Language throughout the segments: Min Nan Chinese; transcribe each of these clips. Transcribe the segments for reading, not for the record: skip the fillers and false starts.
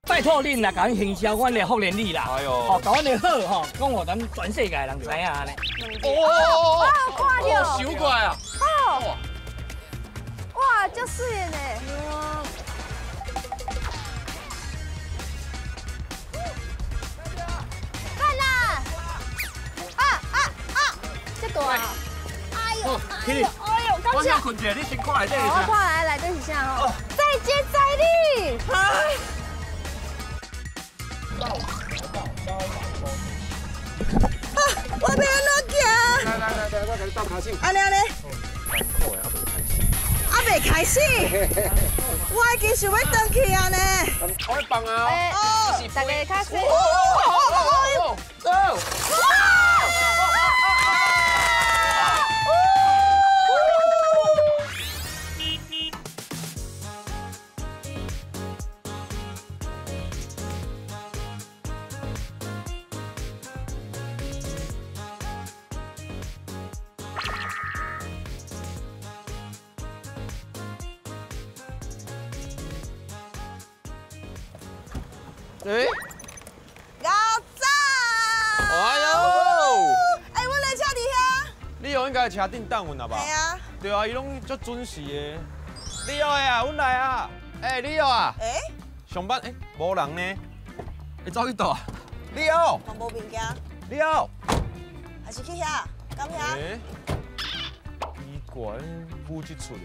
拜托恁来共阮行销阮的福连理啦，吼，共阮的好吼，讲予咱全世界人知影呢。哦，看到，收过来啊！哦，哇，足媠的呢。干啦！啊啊啊！这大，哎呦，哎呦，哎呦，我先困一下，你先看内底是啥？我看来内底是啥吼？再接再厉。啊！我欲按怎行？来来来来，我共你斗跤手。按呢按呢。还袂开始。我已经想欲转去啊呢。我咧放啊。哦，大家较细。哦哦哦！哎，老早！哎呦！哎，阮的车伫遐。你哦应该车顶等阮了吧？系啊。对啊，伊拢足准时的。你哦啊，阮来啊。哎，你哦啊。哎。上班哎，无人呢。会走去佗啊？你哦。嘛无物件。你哦。还是去遐？敢遐？哎。奇怪，舞这出的。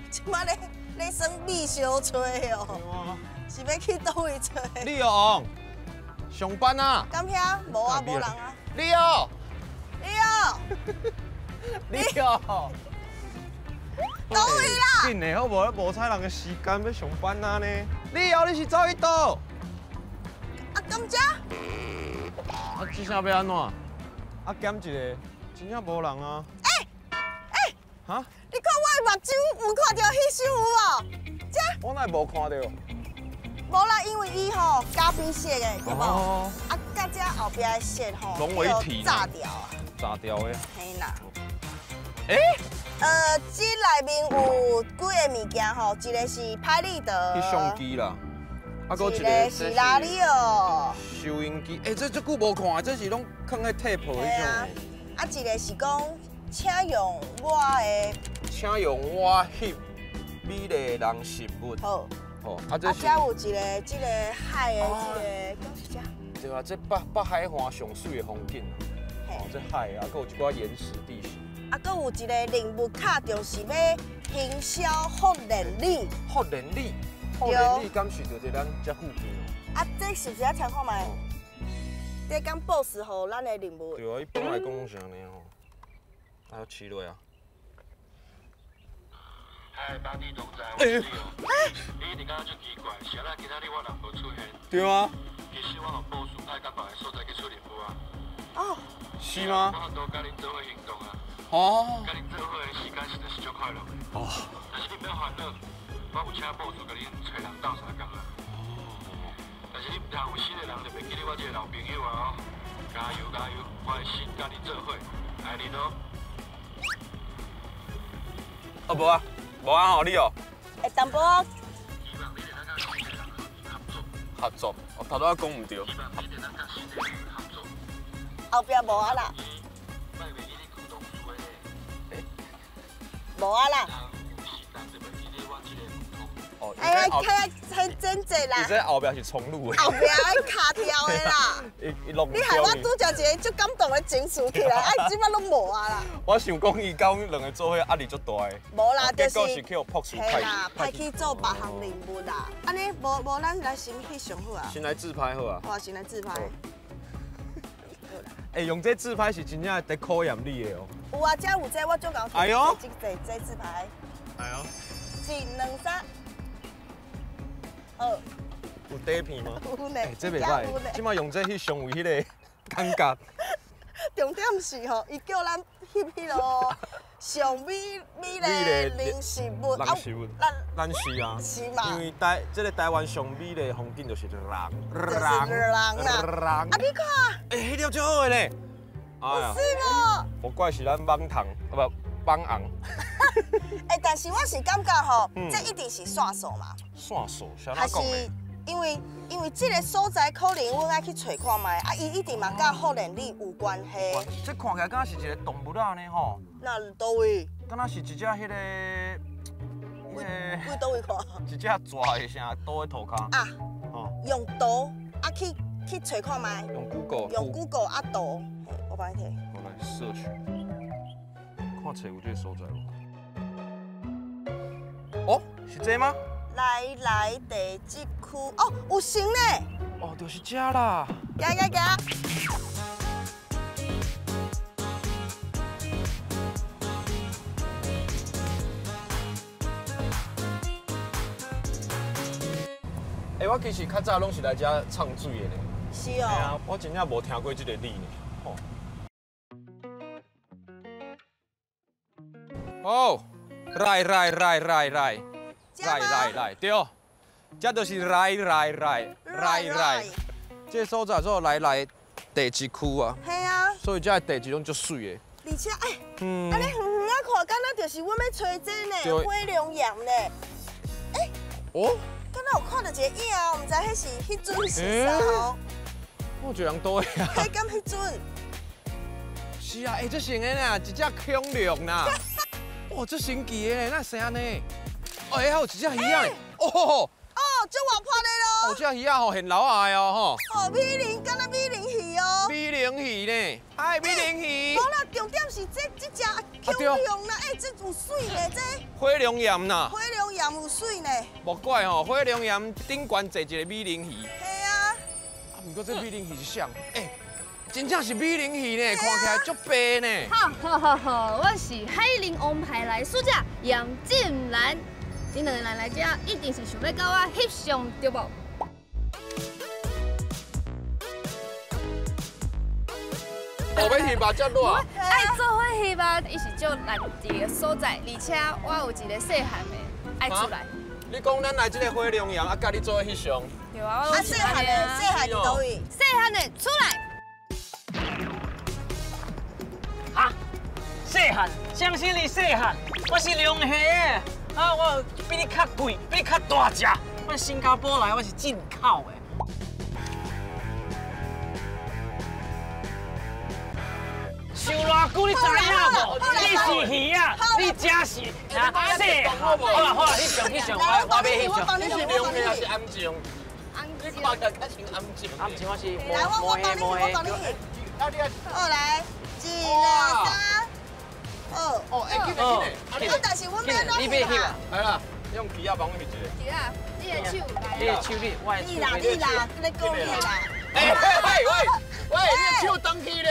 这摆咧咧耍秘小吹哦。是欲去佗位揣？你哦，上班啊？敢遐？无啊，无人啊。你哦，你哦，你哦，佗位啦？紧的好无？无彩人的时间欲上班啊呢。你哦，你是走去佗？啊，敢遮？啊，这下欲按怎？啊，减一个，真正无人啊。欸欸，哈？你看我的目睭有看著彼首有无？遮？我哪会无看著？无啦，因为伊吼咖啡色的，对无？啊，佮这后壁的色吼，融为一体，炸掉啊！炸掉的。嘿啦。欸？这内面有几个物件吼，一个是拍立得，翕相机啦，啊，阁一个是拉力哦，收音机。欸，这足久无看，这是拢囥在贴皮彼种的。啊，一个是讲，请用我的，请用我翕美丽人食物。好。啊，这有一个这个海的这个，讲是啥？对啊，这北海岸上媠的风景啊。哦，这海啊，阁有一寡岩石地形。啊，阁有一个任务卡，就是欲行销福连里。福连里，福连里敢是就伫咱这附近哦？啊，这是毋是爱听看觅？这敢报时予咱的任务？对啊，一般来讲拢是按呢吼。啊，试落啊。嗨，巴蒂同在，我是你哦。你一直感觉足奇怪，是按怎今仔日我人无出现？对啊。其实我予部署派到别个所在去出任务啊。哦。是吗？我都佮恁做伙行动啊。哦。佮恁做伙的时间实在是足快乐的。哦。但是你毋免烦恼，我有请部署佮恁揣人斗相共啊。哦。但是你毋通有新的人就袂记得我这个老朋友啊！哦，加油加油，我的心佮恁做伙，爱恁哦。哦，无啊。无啊吼，你哦。会淡薄仔。合作，我头拄仔讲毋对。后壁无啊啦。无啊啦。哦，哎，看很真济啦。伊这后壁是重录的。后壁卡跳的啦。你害我拄则一个足感动的情绪起来，啊，这摆拢无啊啦。我想讲伊佮阮两个做伙压力足大的。无啦，就是。结果是去予朴树派派去做别项任务啦。按呢，无无，咱来先翕相好啊。先来自拍好啊。好啊，先来自拍。欸，用这自拍是真正伫考验你的哦。有啊，这有这我足𠢕。哎呦。这自拍。哎呦。一、两、三。二。有底片吗？有呢。欸，这袂歹，这马用这翕相有彼个感觉。重点是吼，伊叫咱翕彼个上美美丽的人事物，人事物，咱是啊，是嘛？因为台这个台湾上美丽的风景就是人，人人啦，人。啊，你看，欸，彼条足好的呢。哎呀，是无？无怪是咱网红，啊不，网红。欸，但是我是感觉吼，这一定是线索嘛。线索，啥人讲的？因为这个所在可能阮爱去揣看觅，啊，伊一定嘛佮福连里有关系。这看起来敢若是一个动物仔呢吼？那佗位？敢若是一只彼个，位佗位看？一只蛇的啥倒在涂跤？啊，用图啊去揣看觅。用 Google。用 Google 啊图，我帮你提。我来社区，看册有这个所在无？哦，是这吗？来来第一区哦，有成呢！哦，就是这啦。行行行。欸，我其实较早拢是来这唱水的呢。是哦。啊，我真正无听过这个里呢。哦，来来来来来。来来来，对，这就是来来来来来，这个所在做来来第一区啊。嘿啊。所以这个地址拢足水的。而且，哎，按呢远远仔看，敢若就是阮欲揣这呢，火龙岩呢。哎，哦，敢若有看到一个影，毋知彼是彼阵是啥吼？我一个人倒的啊。彼敢彼阵？是啊，哎，这成的啦，一只恐龙啦。哇，这神奇的呢，哪会安呢？哦，还有一只鱼仔，哦哦，足活泼的咯。哦，这鱼仔吼现老仔的哦吼。哦，美玲，敢若美玲鱼哦。美玲鱼呢？哎，美玲鱼。无啦，重点是这只恐龙啦，哎，这有水呢，这。火龙岩啦。火龙岩有水呢。莫怪吼，火龙岩顶悬坐一个美玲鱼。嘿啊。啊，毋过这美玲鱼是啥？哎，真正是美玲鱼呢，看起来足白呢。好，好，好，好，我是海陵王牌来使者杨振兰。恁两个人来这，一定是想欲佮我翕相，对无？我欲翕啊，遮热。爱做伙翕啊，伊是足难得的所在，而且我有一个细汉的爱出来。你讲咱来这个火龙岩，啊，佮你做伙翕相。对啊，啊，细汉的，细汉伫佗位？细汉的出来。哈，细汉，相信你细汉，我是龙虾的。啊，我比你较贵，比你较大只。我新加坡来，我是进口的。伤偌久你知影无？你是鱼啊，你才是啊，细。好啦好啦，你上去上，我欲翕相。你是龙虾还是鹌鹑？你看起来较像鹌鹑。鹌鹑我是。来，我帮你，我帮你。好来，一、二、三。哦哦，哎，紧嘞紧嘞，啊，但是阮欲按怎翕啊？来啦，用旗仔帮我翕一个。旗仔，你的手来。你的手你，我的手。你啦你啦，你讲你啦。哎喂喂喂，你的手断去了。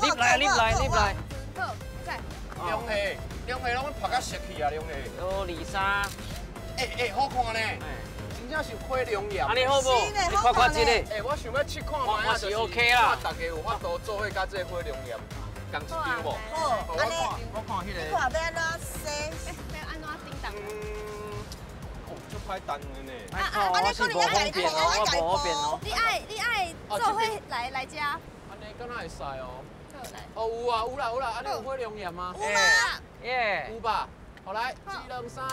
你来你来你来。好，来。龙虾，龙虾拢拍甲熟去啊，龙虾。二三。哎哎，好看呢。真正是火龙岩。按呢好无？你看看这个。哎，我想欲试看觅我是 OK 啦。大家有法度做伙佮这个火龙岩。仝一张无？好，按呢，我看彼个。你看欲按怎洗？欲按怎叮当？哦，足歹弹的呢。啊啊！按呢可能爱家己爱家己哦。你爱做伙来来遮。按呢敢若会使哦。好来。哦，有啊，有啦有啦，按呢有火龙岩吗？有吗？耶。有吧？好来，一、两、三。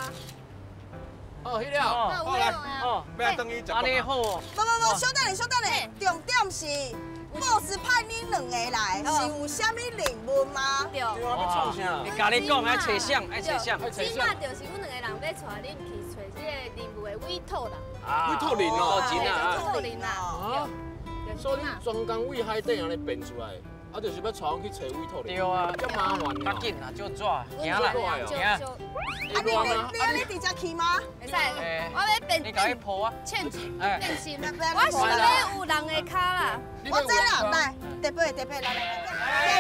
哦，彼了。好来。哦，欲转去食。按呢好哦。无无无，稍等下，稍等下，重点是。boss 派你两个来，是有啥物任务吗？对。对啊，欲创啥？你共你讲，爱揣谁？爱揣谁？这马就是阮两个人欲带恁去揣这个任务的委托人。委托人哦，委托人啊。所以你专工为海底按呢变出来，啊，就是欲带阮去揣委托人。对啊，遮麻烦。较紧啦，少纸，行啦，行。啊你你伫遮去吗？会使。我欲变。你共伊抱啊。倩变身。我想欲有人的跤啦。我知啦，来，特别特别来来来。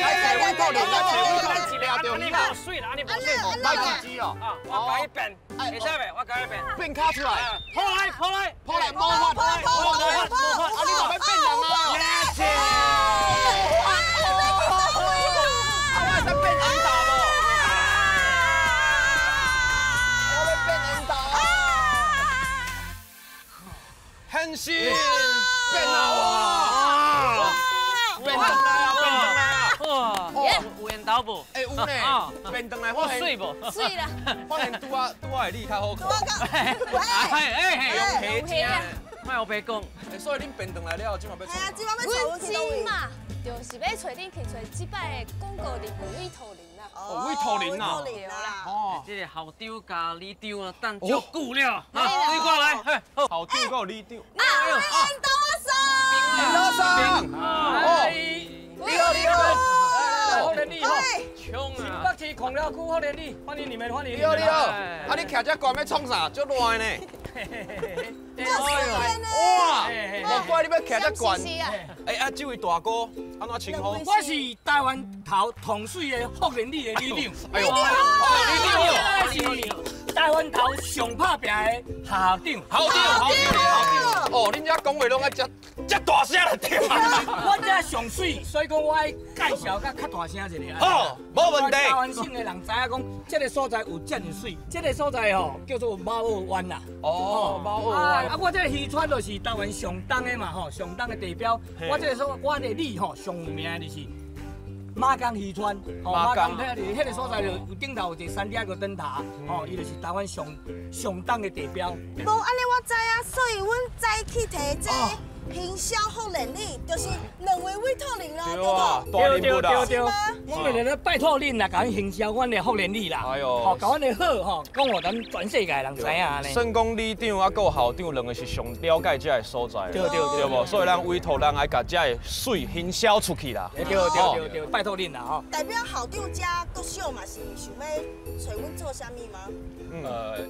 来揣委托人，来揣委托人，一掠就你无水啦，你无水，来一支哦。啊，我共伊变，会使袂？我共伊变。变跤出来。抱来，抱来，抱来，无法，无変身變啊！哇！變轉來啊！變轉來啊！哇！有緣投無？欸有呢，變轉來發現媠無？媠啦！發現拄仔拄仔的你較好看。哎哎，龍蝦啊！莫烏白講。所以恁變轉來了，這馬欲。係啊，這馬欲揣阮去佗位？嘛，就是欲揣恁去揣這擺的廣告人物委託人啦。哦，委託人啊。委託人啦。哦。這個校長佮里長啊，等足久了。你過來。校長佮里長。啊，緣投仔送。緣投送。哦。你好，你好。福連里吼，冲啊！新北市枋寮區福連里，歡迎你們，歡迎。你好，你好。啊，你徛遮懸欲創啥？足熱呢。哇！無怪你欲徛遮懸。哎啊，這位大哥，按怎稱呼？我是台灣頭統水的福連里的里長。哎呦，里長我是台灣頭上拍拚的校長。校長，校長，校長。哦，恁遮講話攏愛遮遮大聲就對啊。我遮上媠，所以講我愛介紹甲較大聲一下。好，無問題。台灣省的人知影講，這个所在有遮爾媠，這个所在吼叫做貓澳灣啦。哦，貓澳灣。啊，我這个漁村就是台灣上東的嘛吼，上東的地標。我這个所，我的里吼上有名的就是馬港漁村。馬港，彼个所在就有頂頭有一个山頂一个燈塔，吼，伊就是台灣上上東的地標。無按呢我知啊，所以阮早起提這行銷福連里，就是兩位委託人咯，對無？對對對對，我們咧拜託恁啦，共阮行銷阮的福連里啦，哎喲，吼，共阮的好吼，講予咱全世界人知影按呢。算講里長啊，閣有校長兩个是上了解這个所在，對對對，對無？所以咱委託人來共這个媠行銷出去啦。對對對對，拜託恁啦吼。代表校長遮國小嘛是想欲揣阮做啥物嗎？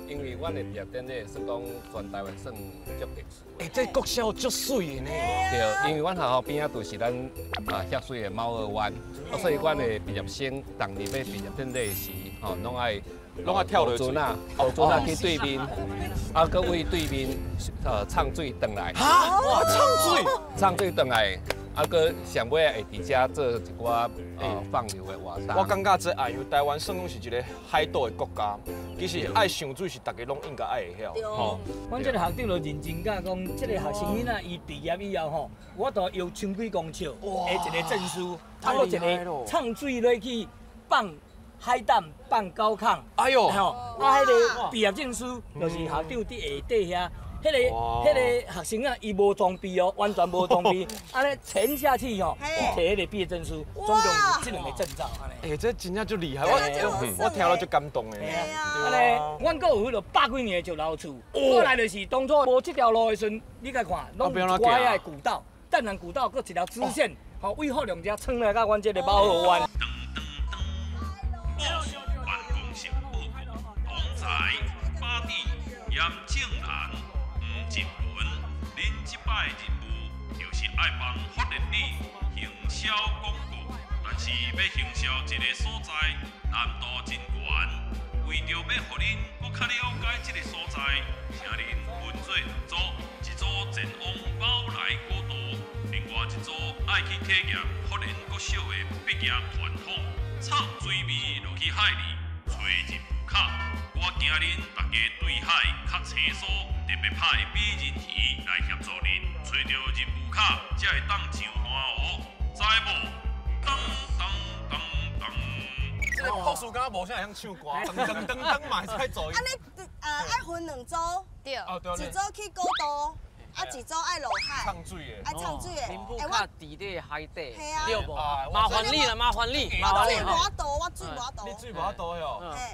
因為阮的畢業典禮算講全台灣算足特殊。欸，這國小足媠的呢。對，因為阮學校邊仔就是咱啊遐媠的貓澳灣，所以阮的畢業生逐年欲畢業典禮時，吼，攏愛跳落船仔，學船仔去對面，啊，閣為對面唱水轉來。哈！哇，唱水，唱水轉來。啊，閣上尾會佇遮做一寡放流的活動。我感覺這哎，因為台灣算講是一个海島的國家，其實愛上水是大家攏應該愛會曉。吼，阮這个校長就認真甲講，這个學生囡仔伊畢業以後吼，我都搖千幾公尺的一個證書，啊，閣一個唱水落去放海膽、放高空。哎喲，吼，啊，彼个畢業證書就是校長佇下底遐。彼个學生啊，伊無裝備哦，完全無裝備，按呢潛下去吼，提彼个畢業證書，總共有這兩個證照按呢。欸，這真正足厲害，我聽了足感動的。按呢，阮閣有彼个百幾年的石樓厝，過來就是當初無這條路的時陣，你共看，攏有歪的古道，淡南古道閣一條支線，吼，為福隆遮穿來到阮這个貓澳灣。辦公室報告，總裁巴蒂嚴正南。吳靜文，恁這擺任務就是愛幫福連里行銷廣告，但是欲行銷一个所在難度真懸。為著欲予恁閣較了解這個所在，請恁分做兩組，一組前往貓來古道，另外一組愛去體驗福連國小的畢業傳統，唱水味落去海裡，揣任務卡。我驚恁大家對海較生疏。特別派美人魚來協助恁，揣著任務卡，才會當上岸哦，知無？噔噔噔噔。這个朴樹敢若無啥會曉唱歌，噔噔噔噔嘛會使做。按呢，愛分兩組，對，一組去古道，啊，一組愛落海，唱水的，愛唱水的。任務卡佇咧海底，對無？麻煩你啦，麻煩你，麻煩你。我水無法度，我水無法度。你水無法度哟？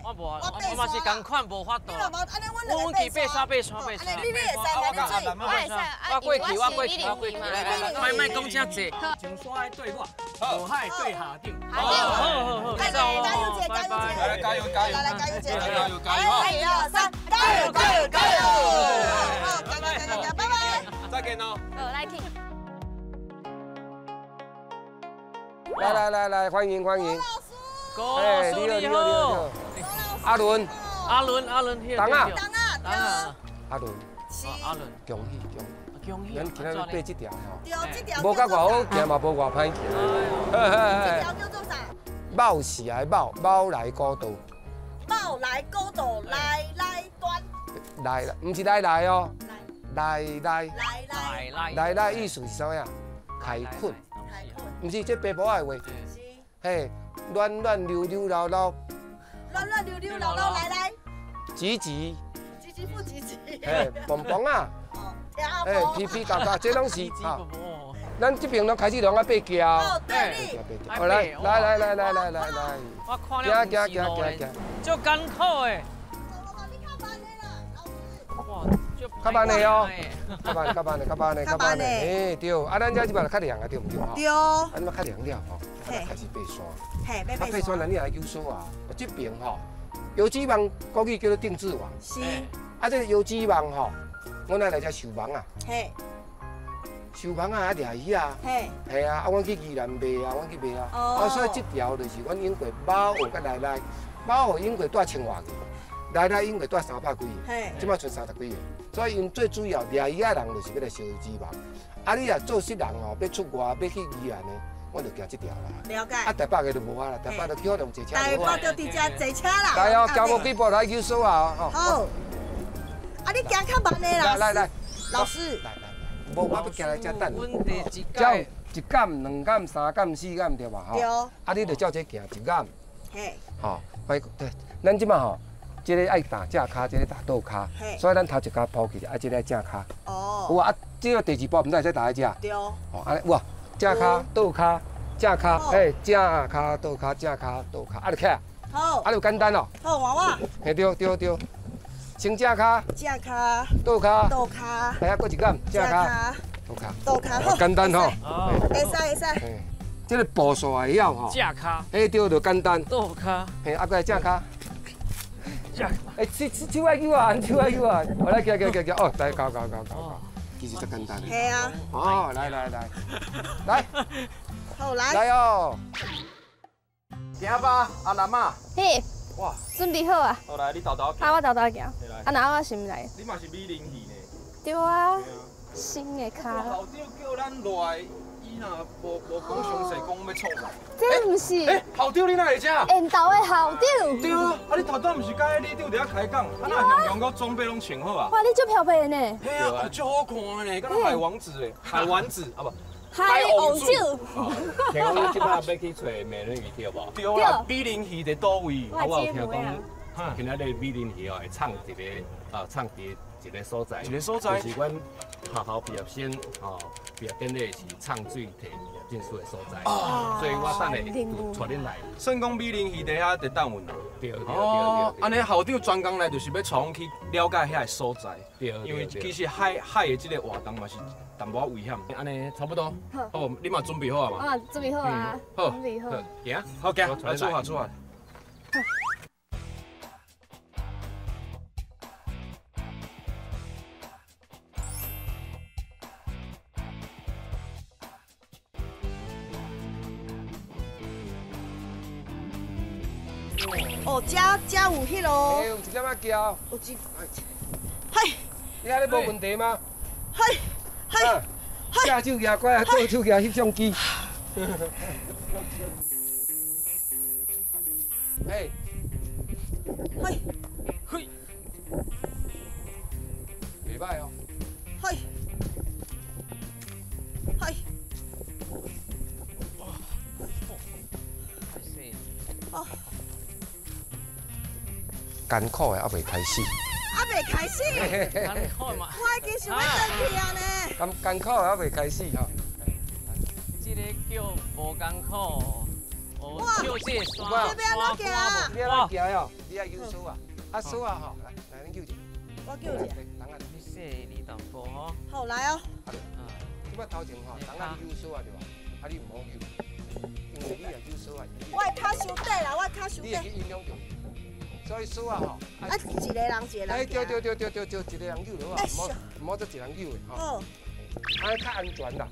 我無，我嘛是仝款無法度。你嘛無，按呢，阮兩個爬山爬山爬山。你會使，來你水，我會使。我過去，我過去，我過去。莫莫講遮濟。上山的對我，落海對校長。校長，好好好，加油加油加油加油加油，來來加油加油加油！一二三，加油加油加油！好，加油加油加，拜拜。再見哦。好，來去。來來來來，歡迎歡迎。郭老師你好。阿倫。阿倫阿倫，當啊。當啊當啊。阿倫。阿倫。恭喜恭喜。恭喜。咱今日爬這條吼。對，這條。無甲偌好行嘛，無偌歹行。這條叫做啥？卯是來卯，卯來古道。卯來古道，來來端。來，毋是來來哦。来来来来来来，意思是啥呀？开垦，毋是这白婆仔的话。嘿，软软溜溜老老，软软溜溜老老来来，急急，急急不急急，嘿，蹦蹦啊，嘿，皮皮嘎嘎，这拢是哈。咱这边拢开始拢爱爬桥，哦，对，好来来来来来来来来，我看了行行行行，足艰苦的。较慢的哦，较慢，较慢的，较慢的，较慢的。嘿，对，啊，咱这这摆较凉啊，对毋对？对。啊，你较凉了吼，开始爬山。嘿，爬爬山，咱你来有锁啊。这边吼，油脂网国语叫做定制网。是。啊，这个油脂网吼，阮爱来遮收网啊。嘿。收网啊，啊掠鱼啊。嘿。系啊，啊，阮去宜兰卖啊，阮去卖啊。啊，所以这条就是阮永过猫湖佮来来，猫湖永过带1000外个。来来，永过带300几个，这摆剩30几个，所以𪜶最主要掠鱼仔人就是欲来烧脂网。啊，你若做事人吼，欲出外，欲去宜兰的，我就行这条啦。了解。啊，台北的就无啊啦，台北就去互坐车。台北就直接坐车啦。来哦，行无几步来去锁啊！好。啊，你行较慢的啦。来来来，老师。来来来，无我欲行来遮等。照1减、2减、3减、4减对吧？对。啊，你就照这行1减。嘿。吼，对，咱这摆吼。这个爱打正跤，这个打倒跤，所以咱头一跤铺起，啊，这个爱正跤。哦。有啊，啊，这个第二步毋知会使打佇遮。对。哦，按呢有啊，正跤、倒跤、正跤，哎，正跤、倒跤、正跤、倒跤，啊，就起来。好。啊，就简单哦。好，换我。嘿，对对对。先正跤。正跤。倒跤。倒跤。来啊，阁一减，正跤。倒跤。倒跤。好。简单吼。会使会使。这个步数会晓吼。正跤。嘿，对，就简单。倒跤。嘿，啊，阁来正跤。哎，手手爱扭啊，手爱扭啊！我来，行行行行，哦，来，搞搞搞搞搞，其实足简单的。系啊。哦，来来来，来。好来。来哦。行吧，阿兰仔。嘿。哇。准备好啊。好来，你豆豆。啊，我豆豆行。啊，那我是毋来。你嘛是美人鱼呢。对啊。新的跤。校长叫咱来。伊若无讲详细，讲欲创啥？这毋是。欸，校长你哪会遮？缘投的校长。对啊，啊你头拄毋是佮里长伫遐开讲，啊哪雄雄阁装备拢穿好啊？哇，你足飘飘的呢。嘿啊，足好看的呢，敢若海王子的，海丸子啊无。海王子。听讲你这摆欲去揣美人鱼对无？对啦，美人鱼伫佗位？啊，我有听讲，今仔日美人鱼哦会藏一个啊，藏伫一个所在，一个所在，就是阮学校毕业生吼，毕业典礼是唱水提毕业证书的所在，所以我等下就带恁来。算讲美人鱼伫遐伫等阮啊。对对对对。按呢校长专工来就是欲带阮去了解遐个所在，对，因为其实海的这个活动嘛是淡薄仔危险。按呢差不多，好，你嘛准备好啊嘛？啊，准备好啊。好，准备好。行，好行，来出发出发。哦，遮有彼啰。哎，有一点仔桥。有一。嘿。你按呢无问题吗？嘿，嘿，正手举过来，左手举翕相机。嘿。嘿。嘿。袂歹哦。嘿。嘿。哦。艰苦的还未开始，还未开始，艰苦嘛，我已经想欲转去啊呢。艰苦的还未开始吼。这个叫无艰苦，哦，笑这山这欲按怎行啊？你按怎行哟？你爱救锁啊？啊锁啊吼，来来，恁救者。我救者。你细腻淡薄吼。好来哦。这摆头前吼，人爱救锁啊对吧？啊你毋好救，因为你若救锁啊，我的跤伤短啦，我的跤伤短。你会去影响著。所以锁啊吼，啊一个人一个人。哎对对对对对对，一个人救就好啊，毋好做一人救的吼。好。按呢较安全啦。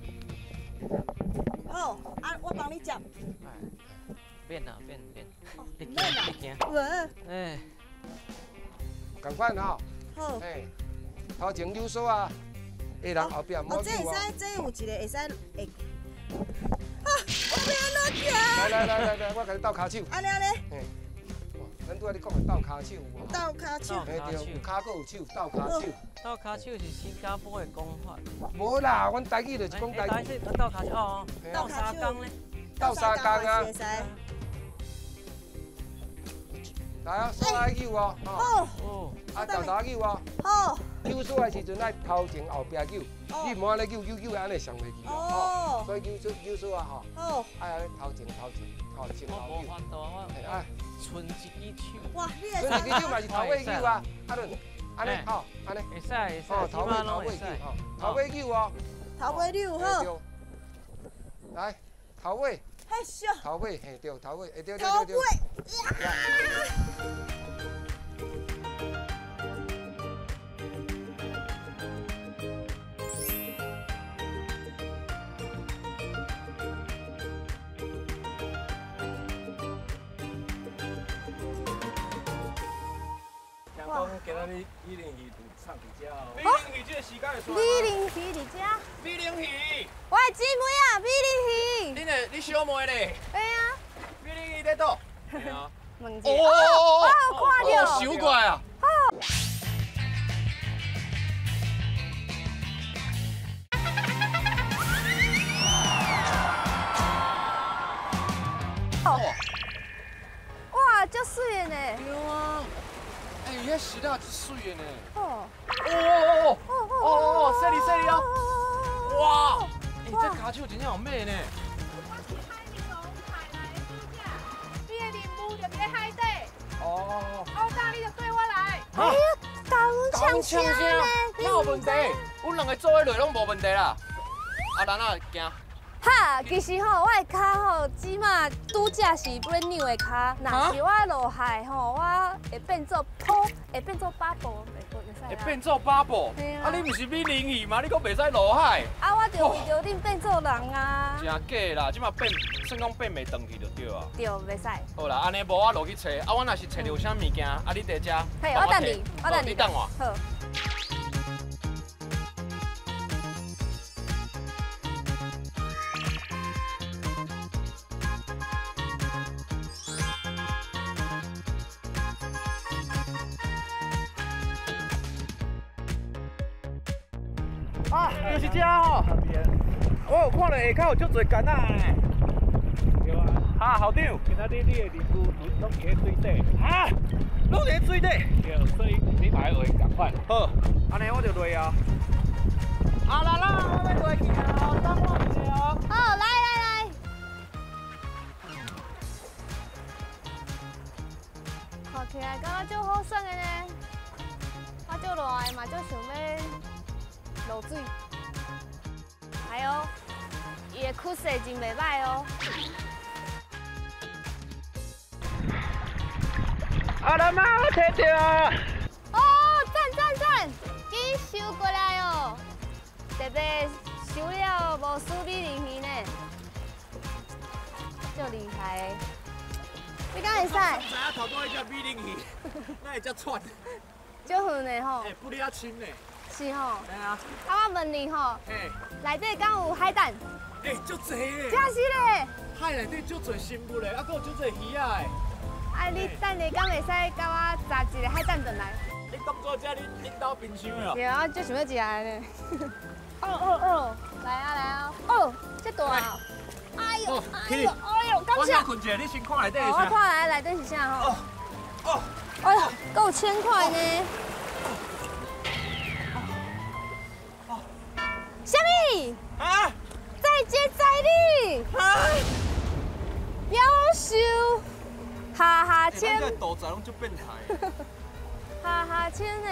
好，啊我帮你接。免啦免免，你免啦，你行。哎。仝款吼。好。哎，头前扭锁啊，下人后壁毋好哦，这扭啊。会使，这有一个会使会。啊！我欲按怎行？来来来来来，我共你斗跤手。按呢按呢。嘿。咱拄仔你讲的斗跤手有无？斗跤手。嘿对，有跤阁有手，斗跤手。斗跤手是新加坡的讲法。无啦，阮台语就是讲台语。斗跤手哦，斗相共咧。斗相共啊。来啊，手爱扭哦。好。啊，豆豆扭哦。好。扭出来时阵爱头前后壁扭，你毋好按呢扭扭扭，按呢上袂去哦。所以扭出扭出啊吼。好。爱按呢头前头前，头前后扭。哎，剩一支手。哇，你剩一支手嘛是头尾扭啊，阿伦，按呢吼，按呢。会使会使。哦，头尾头尾扭吼，头尾扭哦。头尾扭好。来，头尾。嘿咻。头尾嘿对，头尾，哎对对对对。头尾。讲今仔日美玲鱼就唱伫遮哦。美玲鱼这个时间会出来。美玲鱼伫遮。美玲鱼。我的姊妹啊，美玲鱼。恁的，你小妹咧？对啊。美玲鱼在倒？问者。哦哦，看到。收过来啊。好。哇，足水的呢。对啊。哎，遐石仔真水的呢！哦哦哦哦哦哦，犀利犀利哦！哇，哎，这跤手真正有猛呢！我是海宁王派来的使者，你的任务就伫咧海底。哦。乌大，你就对我来。哎呀，够呛声呢！哪有问题？阮两个做伙落拢无问题啦。阿兰啊，行。哈，其实吼，我的跤吼，这马拄则是要扭的跤，若是我落海吼，我会变做泡，会变做八宝，会变做八宝？啊，你毋是美人鱼吗？你阁袂使落海？啊，我就为着恁变做人啊。真假啦，这马变，算讲变袂转去就对啊。对，袂使。好啦，按呢无我落去揣，啊，我若是揣著啥物件，啊，你伫遮。嘿，我等你，我等你。你等我。好。啊，就是这吼！我有看到下跤有足济竿仔呢。对啊。哈，校长。今仔日你的任务拢伫咧水底。啊，拢伫咧水底。对，所以你嘛爱学共款。好，按呢我就落啊。啊啦啦，我欲落去啊，等我一下哦。好，来来来。看起来敢若足好耍的呢，我足热的嘛，足想欲落水。哎呦，伊的气势真袂歹哦。阿兰妈，我摕著啊！哦，赞赞赞，紧收过来哦。特别收了无输美人鱼呢，足厉害的。你敢会使？知影头拄仔彼只美人鱼，哪会遮喘？足远的吼。欸，不哩较深呢。是吼。对啊。啊，我问你吼，内底敢有海胆？欸，足济咧。真是咧。海内底足济生物咧，啊，阁有足济鱼仔的。啊，你等下敢会使共我砸一个海胆转来？你当作这恁兜冰箱的哦？对啊，就想欲食的呢。哦哦哦，来啊来啊！哦，这大哦。哎呦哎呦哎呦，感谢。我先困一下，你先看内底是啥？我看来内底是啥吼？哦哦。哎呦，阁有1000块呢。啥物？啊！再接再厉。啊！夭寿，哈哈签。这肚子拢足变态。哈哈签呢？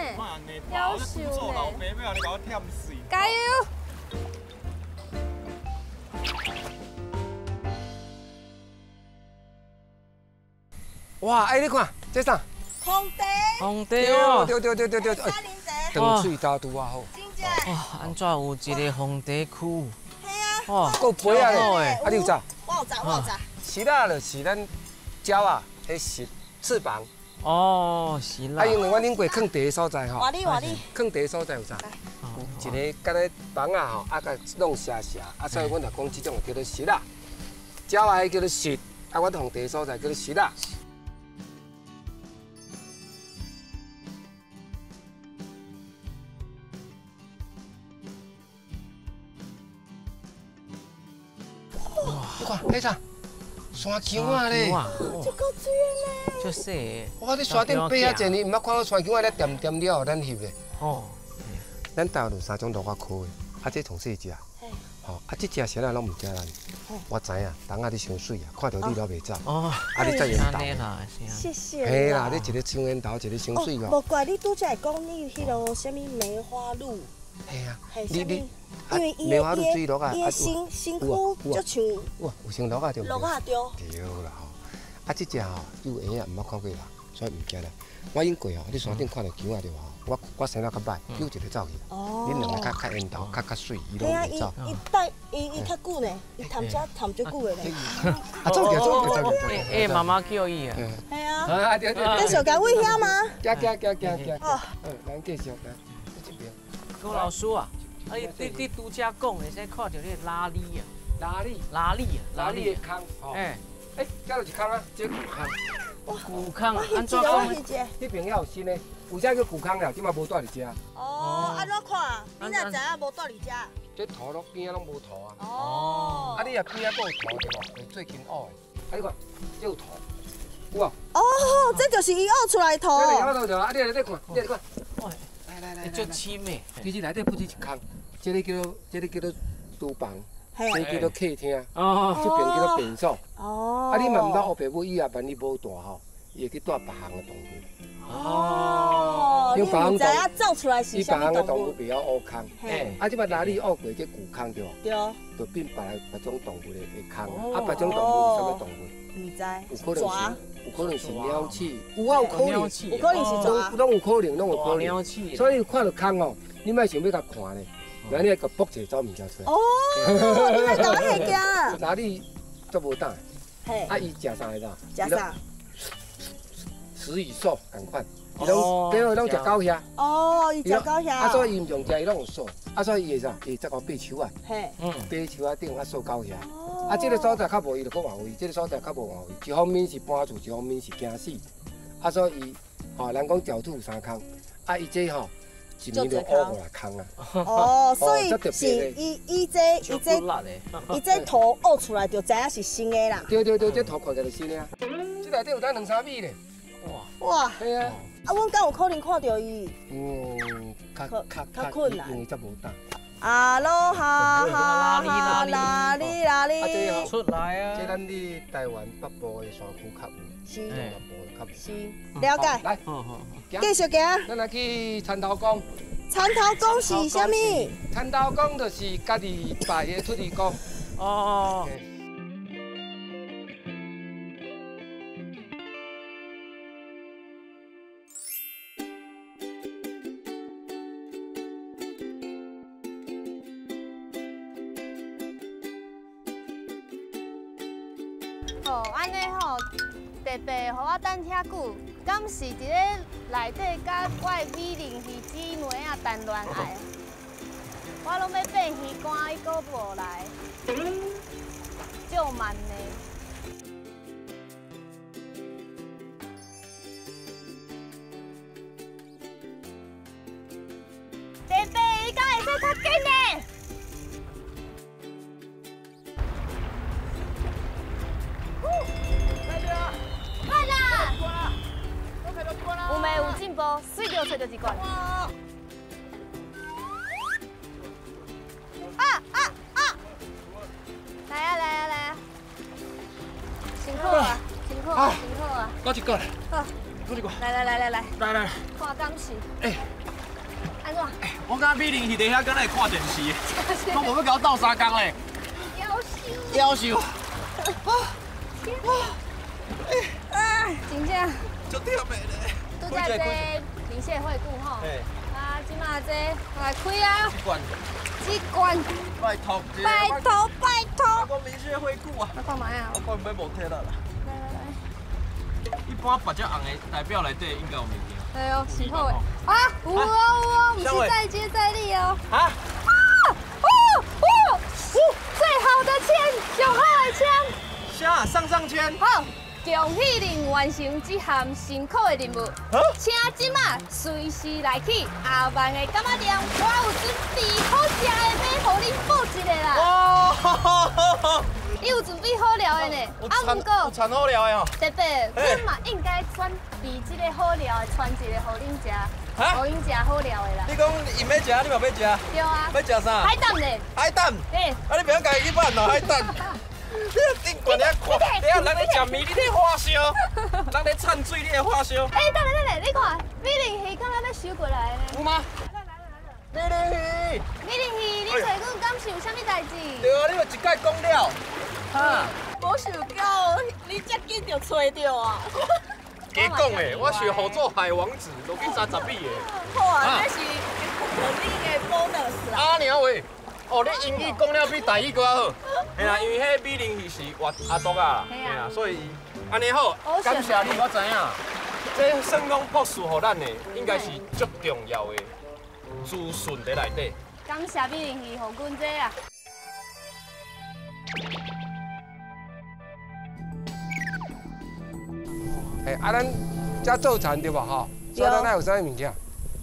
夭寿呢？做老爸要你共我忝死。加油！哇，哎，你看这啥？红茶。红茶哦。对对对对对。长喙焦拄仔好。哇，按怎有一个红茶区？系啊。哇，够肥啊咧！啊，你有炸？我有炸，我有炸。石仔就是咱鸟仔的翅翅膀。哦，是啦。啊，因为阮顶过囥茶的所在吼，换你换你。囥茶的所在有啥？有一个敢若房仔吼，啊，共弄斜斜，啊，所以阮就讲这种叫做石仔。鸟仔叫做石，啊，阮红茶的所在叫做石仔。你看，彼啥？山丘仔咧，足够水的呢。足细的。哇！你山顶爬遐济年，毋捌看到山丘仔咧恬恬了，予咱翕咧。哦。咱台湾有三种螺仔科的，啊，这上细只。吼，啊，这只啥人拢毋食咱。我知影，冬仔你伤媠啊，看著你了袂走。哦。啊，你再缘投。谢谢。嘿啦，你一个伤缘投，一个伤媠无怪你拄才会讲你彼个啥物梅花鹿。嘿啊。你。因为梅花鹿水螺啊，伊的身身躯足像。哇，有像螺仔对毋对？螺仔对。对啦吼，啊，这只吼有闲啊，毋捌看过人，所以毋惊啦。我经过吼，你山顶看著球仔对无？我生了较歹，揪一个走去。哦。恁两个较较缘投，较较媠，伊拢袂走。伊带伊伊较久呢，伊谈遮谈足久的呢。啊，走起走起走起。哎，妈妈叫伊啊。系啊。啊对对。继续共喂遐吗？行行行行行。哦。嗯，咱继续来，这边。郭老师啊，啊你拄才讲的，说看著你拉力啊。拉力。拉力啊，拉力的空。哎。哎，这就是空啊，这旧空。旧空，按怎讲？彼边还有新的，有啥叫旧空了？这马无住伫遮。哦，按怎看？你哪知影无住伫遮？这土拢边仔拢无土啊。哦。啊，你若边仔阁有土对无？会最近挖的。啊，你看，这有土，有无？哦，这就是伊挖出来的土。这个土啊，你来这看，你来看。来来来，足深的。其实内底不止一空，这个叫做这个叫做厨房。这叫做客厅，哦，这边叫做便所。哦，啊，你嘛毋捌乌白母，伊也万一无住吼，伊会去住别项的动物。哦，你毋知影走出来是啥物动物？伊别项的动物袂晓挖空。啊，这摆哪里挖过这旧空对无？对。就变别来别种动物的空。啊，别种动物是啥物动物？毋知。有可能是，有可能是鸟鼠，有啊，有可能。有可能是蛇。拢有可能，拢有可能。所以看著空哦，你莫想欲共看咧。来，你来共剥一个走物件出来。哦，你来共我吓惊。哪里足无胆？嘿。啊，伊食啥个啦？食啥？食蚁兽仝款，伊拢对，拢食狗遐。哦，伊食狗遐。啊，所以伊毋常食，伊拢有扫。啊，所以伊会啥？伊会走到爬树仔。嘿。爬树仔顶啊，扫狗遐。啊，这个所在较无，伊就阁换位；这个所在较无换位。一方面是搬厝，一方面是惊死。啊，所以吼，人讲狡兔三空，啊，伊这吼。一年就挖五六空啊！哦，所以是伊伊这伊这伊这土挖出来就知影是新的啦。对对对，这土看起来是新的啊。这内底有当两三米咧。哇！哇！对啊。啊，阮敢有可能看著伊？嗯，较较较困难，因为才无胆。阿罗哈哈哈拉哩拉哩。出来啊！这咱伫台湾北部的山区较有，是中南部较无。是，了解。来，继续行。咱来去田头宫。田头宫是啥物？田头宫就是家己拜的土地公。哦。哦，按呢吼，特别予我等遐久，敢是伫咧内底佮我的美玲鱼姊妹仔谈恋爱？我拢欲变鱼干，伊阁无来，足慢的。弟弟，伊敢会使较紧的？有没有进步？随着揣著一罐。啊啊啊！来啊来啊来啊！辛苦啊，辛苦啊，辛苦啊！搁一个，搁一个。来来来来来。来来。看敢是？哎。按怎？我刚美玲伫伫遐，敢若会看电视，讲无欲共我斗相共咧。夭寿。夭寿。啊！真正。足忝的咧。拄才这灵蟹惠顾吼，啊，这马这来开啊，这罐，拜托，拜托拜托，我灵蟹惠顾啊，我看觅啊，我看欲无体力啦。来来来，一般白只红的代表内底应该有物件。对哦，是好的。啊，有哦有哦，毋是再接再厉哦。啊？啊！哦哦，最好的签，上好的签。啥？上上签。好。恭喜恁完成这项辛苦的任务，请这马随时来去阿万的柑仔店，我有准备好食的，欲予恁报一个啦。哦，你有准备好料的呢？啊，毋过有掺好料的哦。特别，阮嘛应该准备这个好料的，传一个予恁食，予恁食好料的啦。你讲伊欲食，你嘛欲食？对啊。欲食啥？海胆咧。海胆。嘿。啊，你袂晓家己去办哦，海胆。你顶悬遐看，你啊人咧食面，你咧发烧；人咧掺水，你咧发烧。欸，等下等下，你看，美玲鱼敢若欲收过来呢？有吗？美玲鱼。美玲鱼，你揣阮敢是有啥物代志？对啊，你嘛一摆讲了。哈。无想到你遮紧就揣著啊！加讲的，我是合作海王子，落去30米的。好啊，这是你的 bonus 啦。啊娘喂！哦，你英语讲了比台语阁较好。嘿啦，因为彼美玲鱼是活阿独仔啦，嘿啦，所以按呢好，感谢你，我知影，这算讲博士予咱的，应该是足重要的资讯伫内底。感谢美玲鱼予阮这啊。哎，啊，咱遮做田对无吼？所以咱爱有啥物物件？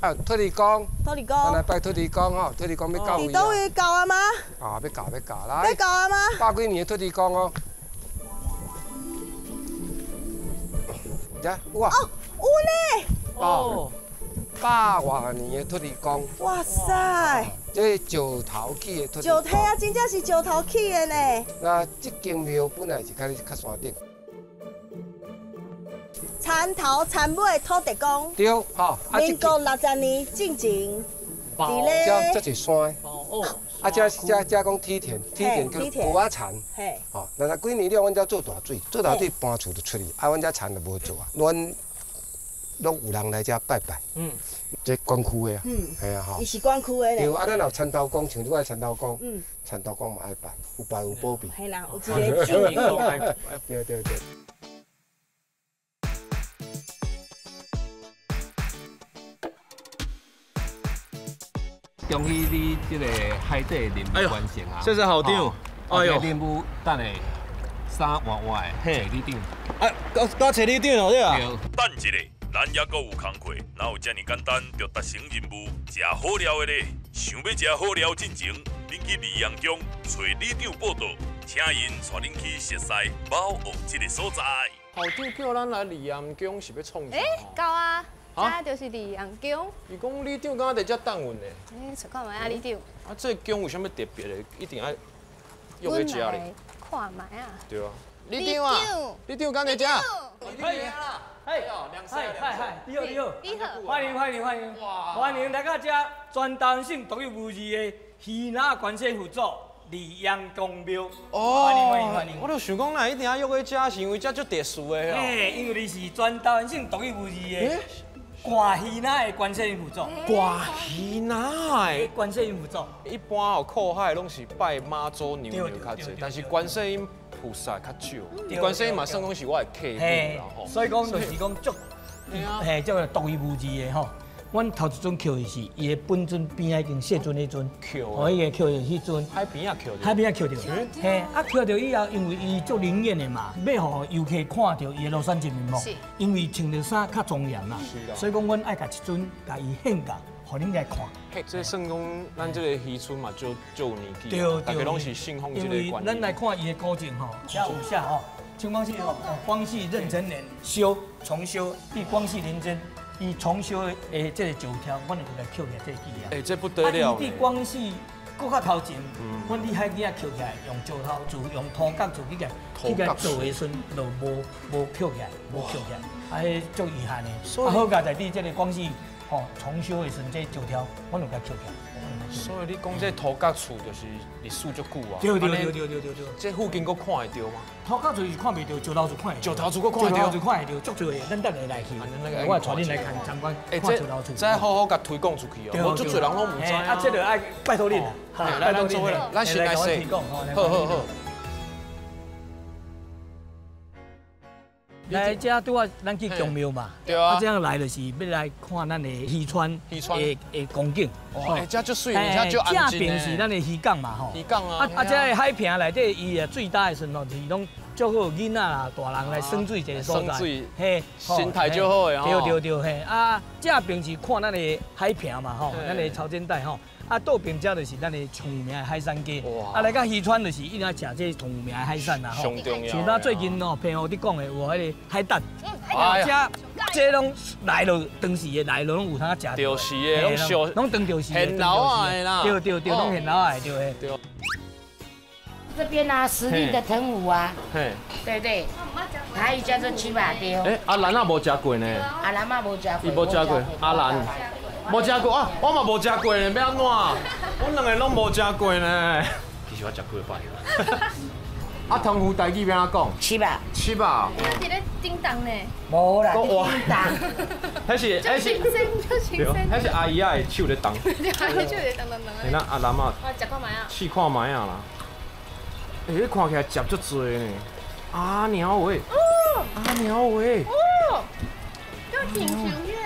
啊，土地公，土地公，咱来拜土地公吼，土地公欲到位。伫佗位到啊吗？啊，欲到欲到来。欲到啊吗？百几年的土地公哦。遮有啊。哦，有呢。哦，100外年的土地公。哇塞！这石头起的土地公。石头啊，真正是石头起的呢。那这间庙本来是较较山顶。田头田尾土地公，对，吼。民国60年进前，伫咧。这这是山。哦。啊，这这这讲梯田，梯田叫蚵仔田。嘿。吼，60几年了，阮遮做大水，做大水搬厝就出去，啊，阮遮田就无做啊。阮拢有人来遮拜拜。嗯。这管区的啊。嗯。系啊，吼。伊是管区的咧。对，啊，咱有田头公，像你个田头公。嗯。田头公嘛爱拜，有拜有保庇。嘿啦，有一个主。对对对。恭喜你这个海底任务完成啊！谢谢校长。哎呦，任务等下衫换换的，找里长。啊，搞找里长哦，对啊。等一下，咱犹阁有工课，哪有遮尔简单就达成任务？食好料的咧，想欲食好料进前，恁去丽阳宫找里长报到，请𪜶带恁去熟似猫王这个所在。校长叫咱来丽阳宫是欲创啥？欸，到啊。这就是丽阳宫。伊讲里长敢若伫遮等阮呢。欸，揣看觅啊，里长。啊，这宫有啥物特别的？一定爱约去遮咧。看觅啊。对啊。里长啊，里长敢伫遮？嘿，嘿，嗨嗨，你好你好，你好，欢迎欢迎欢迎，欢迎来到这全台湾省独一无二的鱼篮观世佛祖丽阳宫庙。哦，欢迎欢迎欢迎。我就想讲，哪一定爱约去遮，是因为遮足特殊的哦。嘿，因为你是全台湾省独一无二的。挂鱼篮的观世音佛祖，挂鱼篮的观世音佛祖，一般哦靠海拢是拜妈祖娘娘较济，但是观世音菩萨较少。观世音嘛算讲是我的客户啦吼，所以讲就是讲足，嘿，这个独一无二的吼。阮头一尊捡的是伊的本尊边仔已经世尊彼尊，哦，伊个捡的彼尊，海边仔捡，海边仔捡著，嘿，啊捡著以后，因为伊足灵验的嘛，欲予游客看著伊的庐山真面目，因为穿著衫较庄严啦，所以讲阮爱共一尊共伊献甲，予恁来看。这算讲咱这个渔村嘛，足有年纪，大家拢是信奉这个观念。咱来看伊的古迹吼，遮有写吼，像讲是吼，光绪壬辰年修重修，伫光绪年间。伊重修的这个石条，阮就来捡起来这个记啊。欸，这不得了。啊，伊伫光绪阁较头前，阮伫海边仔捡起来，用石头做，用土角做起来，起来做的时阵，就无捡起来，无捡起来，啊，彼足遗憾的。啊，好佳在伫这个光绪吼重修的时阵，这石条，阮就共捡起来。所以你讲这土角厝就是历史足久啊。对对对对对对对。这附近阁看会到吗？土角厝是看袂到，石头厝看会。石头厝阁看会到。石头厝看会到，足济的，咱等下来去。我带恁来看参观，看石头厝。这好好共推广出去哦，无足济人拢毋知。啊，这个爱拜托恁，来咱做伙，咱先来说。好好好。来遮拄仔咱去宫庙嘛，对啊，这样来就是欲来看咱的渔村的风景。哦，遮足媠，而且足安静。这边是咱的渔港嘛，吼。渔港啊。啊，这个海坪内底，伊的水焦的时阵吼，是拢足好囡仔啦、大人来耍水一个所在。嘿，心态足好的吼。对对对，嘿。啊，这边是看咱的海坪嘛，吼，咱的潮间带吼。啊，倒边遮就是咱的上有名的海产街。啊，来到渔村就是一定要食这上有名的海产啦。上重要。像咱最近哦，澎湖伫讲的有彼个海胆。啊，这拢来了，当时的来了拢有通食。就是的，拢烧，拢当就是现捞啊的啦。对对对，拢现捞的，对对。这边啊，时令的藤壶啊，对不对？台语叫做七马雕。哎，阿兰也无食过呢。阿兰嘛无食过。伊无食过，阿兰无食过啊，我嘛无食过呢，欲按怎？阮两个拢无食过呢。其实我食过摆了。啊，藤壶台语欲按怎讲？七吧。七吧。你伫咧叮当呢？无啦，叮当。彼是彼是，彼是阿姨仔的手咧动。阿姨手咧动动动。那阿兰啊，我食看觅啊。试看觅啊啦。欸，你看起来食足济呢。阿鸟喂！阿鸟喂！哦，就挺像迄个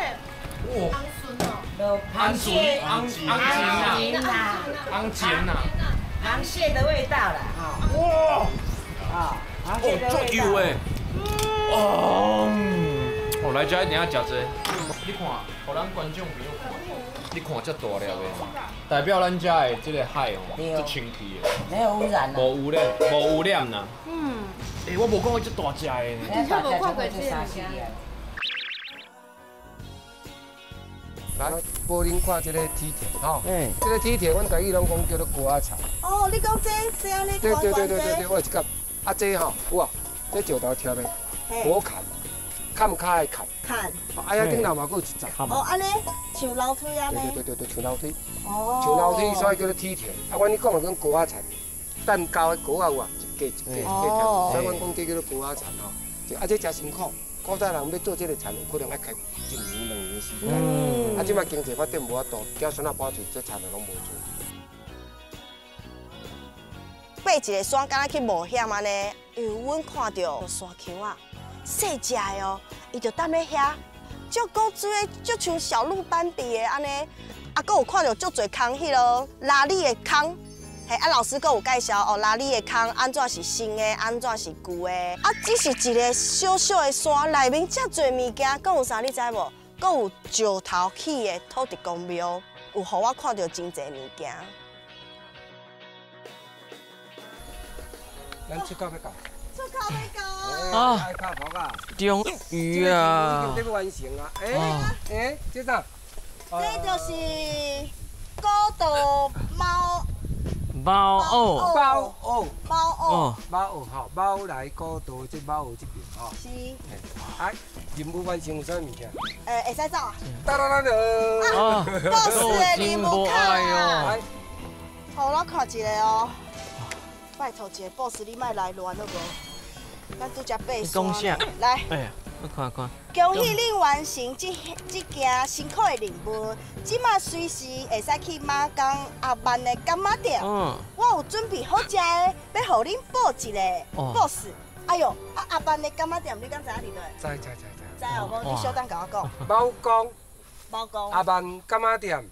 红笋哦。红笋，红红啦，红鹇啦，螃蟹的味道啦，哈。哇！啊，螃蟹的味道。足油的。哦，哦，来这一定要食这。你看，予咱观众朋友看，你看这大粒的，代表咱遮的这个海哦，足清气的，没有污染，无污染，无污染啦。嗯。欸，我无讲过这大只的呢。真正无看过这个物件。来，无恁看这个铁铁吼，这个铁铁，阮台语拢讲叫做锅仔菜。哦，你讲这按呢？对对对对对对，我有一个，啊这吼有啊，这石头贴的，果砍，砍跤的砍。砍。啊，遐顶头嘛，阁有一层。哦，按呢，像楼梯按呢。对对对对，像楼梯。哦。像楼梯，所以叫做铁铁。啊，阮你讲的讲锅仔菜，蛋糕的锅仔有啊，一格一格一格，所以阮讲这叫做锅仔田吼。啊，这真辛苦。古早人欲做这个田，有可能爱开一年两年时间。啊，这摆经济发展无法度，子孙仔搬出，这田就拢无做。爬一个山，敢若去冒险按呢？因为阮看著山丘啊，细只的哦，伊就踮咧遐，足古锥的，足像小鹿斑比的按呢。啊，阁有看著足济空彼落拉力的空。嘿，啊，老师阁有介绍哦，拉力的空按怎是新的，按怎是旧的。啊，只是一个小小的山，内面遮济物件，阁有啥你知无？阁有石头起的土地公庙，有予我看著真济物件。咱出口欲到。出口欲到啊！终于啊！已经完成啊！欸欸，这啥？这就是古道猫。猫澳，猫澳，猫澳，猫澳吼，猫来古道这猫澳这边吼。是。啊，任务完成有啥物件？会使走啊。哒哒哒哒。啊，boss 的任务卡啊。好，我看一下哦。拜托一下，boss，你莫来乱好无？咱拄才爬山。来。哎呀，我看看。恭喜恁完成这件辛苦的任务，这马随时会使去马公阿曼的柑仔店。嗯，我有准备好食的，欲予恁报一个 boss。哎哟，啊阿曼的柑仔店，你敢知影伫佗？知知知知。知哦，无你小等共我讲。猫公。猫公。阿曼柑仔店。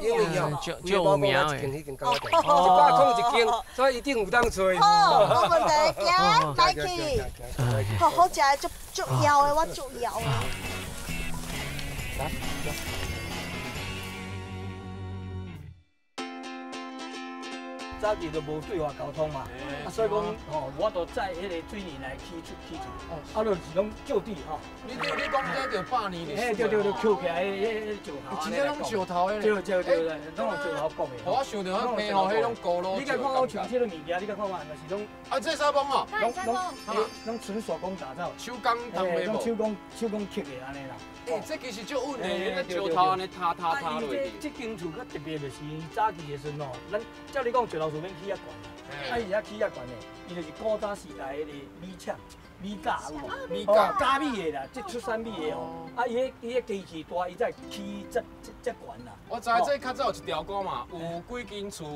因为哦，足有名的，一间彼间柑仔店，100块一间，所以一定有当揣。好，无问题，行，来去。好好食的，足足枵的，我足枵的。来。早期就无对外沟通嘛，啊，所以讲吼，我都载彼个水泥来起厝起厝，啊，就是拢就地吼。你讲这就百年历史。嘿，对对对，捡起来彼石头。真正拢石头的。对对对对，拢用石头讲的。我想著彼平湖彼种古老。你共看我像这个物件，你共看看，就是拢。啊，这啥崩哦？拢纯手工打造。手工通的无？手工手工刻的按呢啦。欸，这其实足稳的，那石头按呢塌塌塌落去。这间厝较特别，就是早期的时阵吼，咱照你讲石头厝免起遐悬，啊伊遐起遐悬的，伊就是古早时代彼个米厂、米轧有无？米轧加米的啦，这出产米的哦。啊，伊彼机器大，伊才起遮遮悬啦。我知这较早有一条歌嘛，有几间厝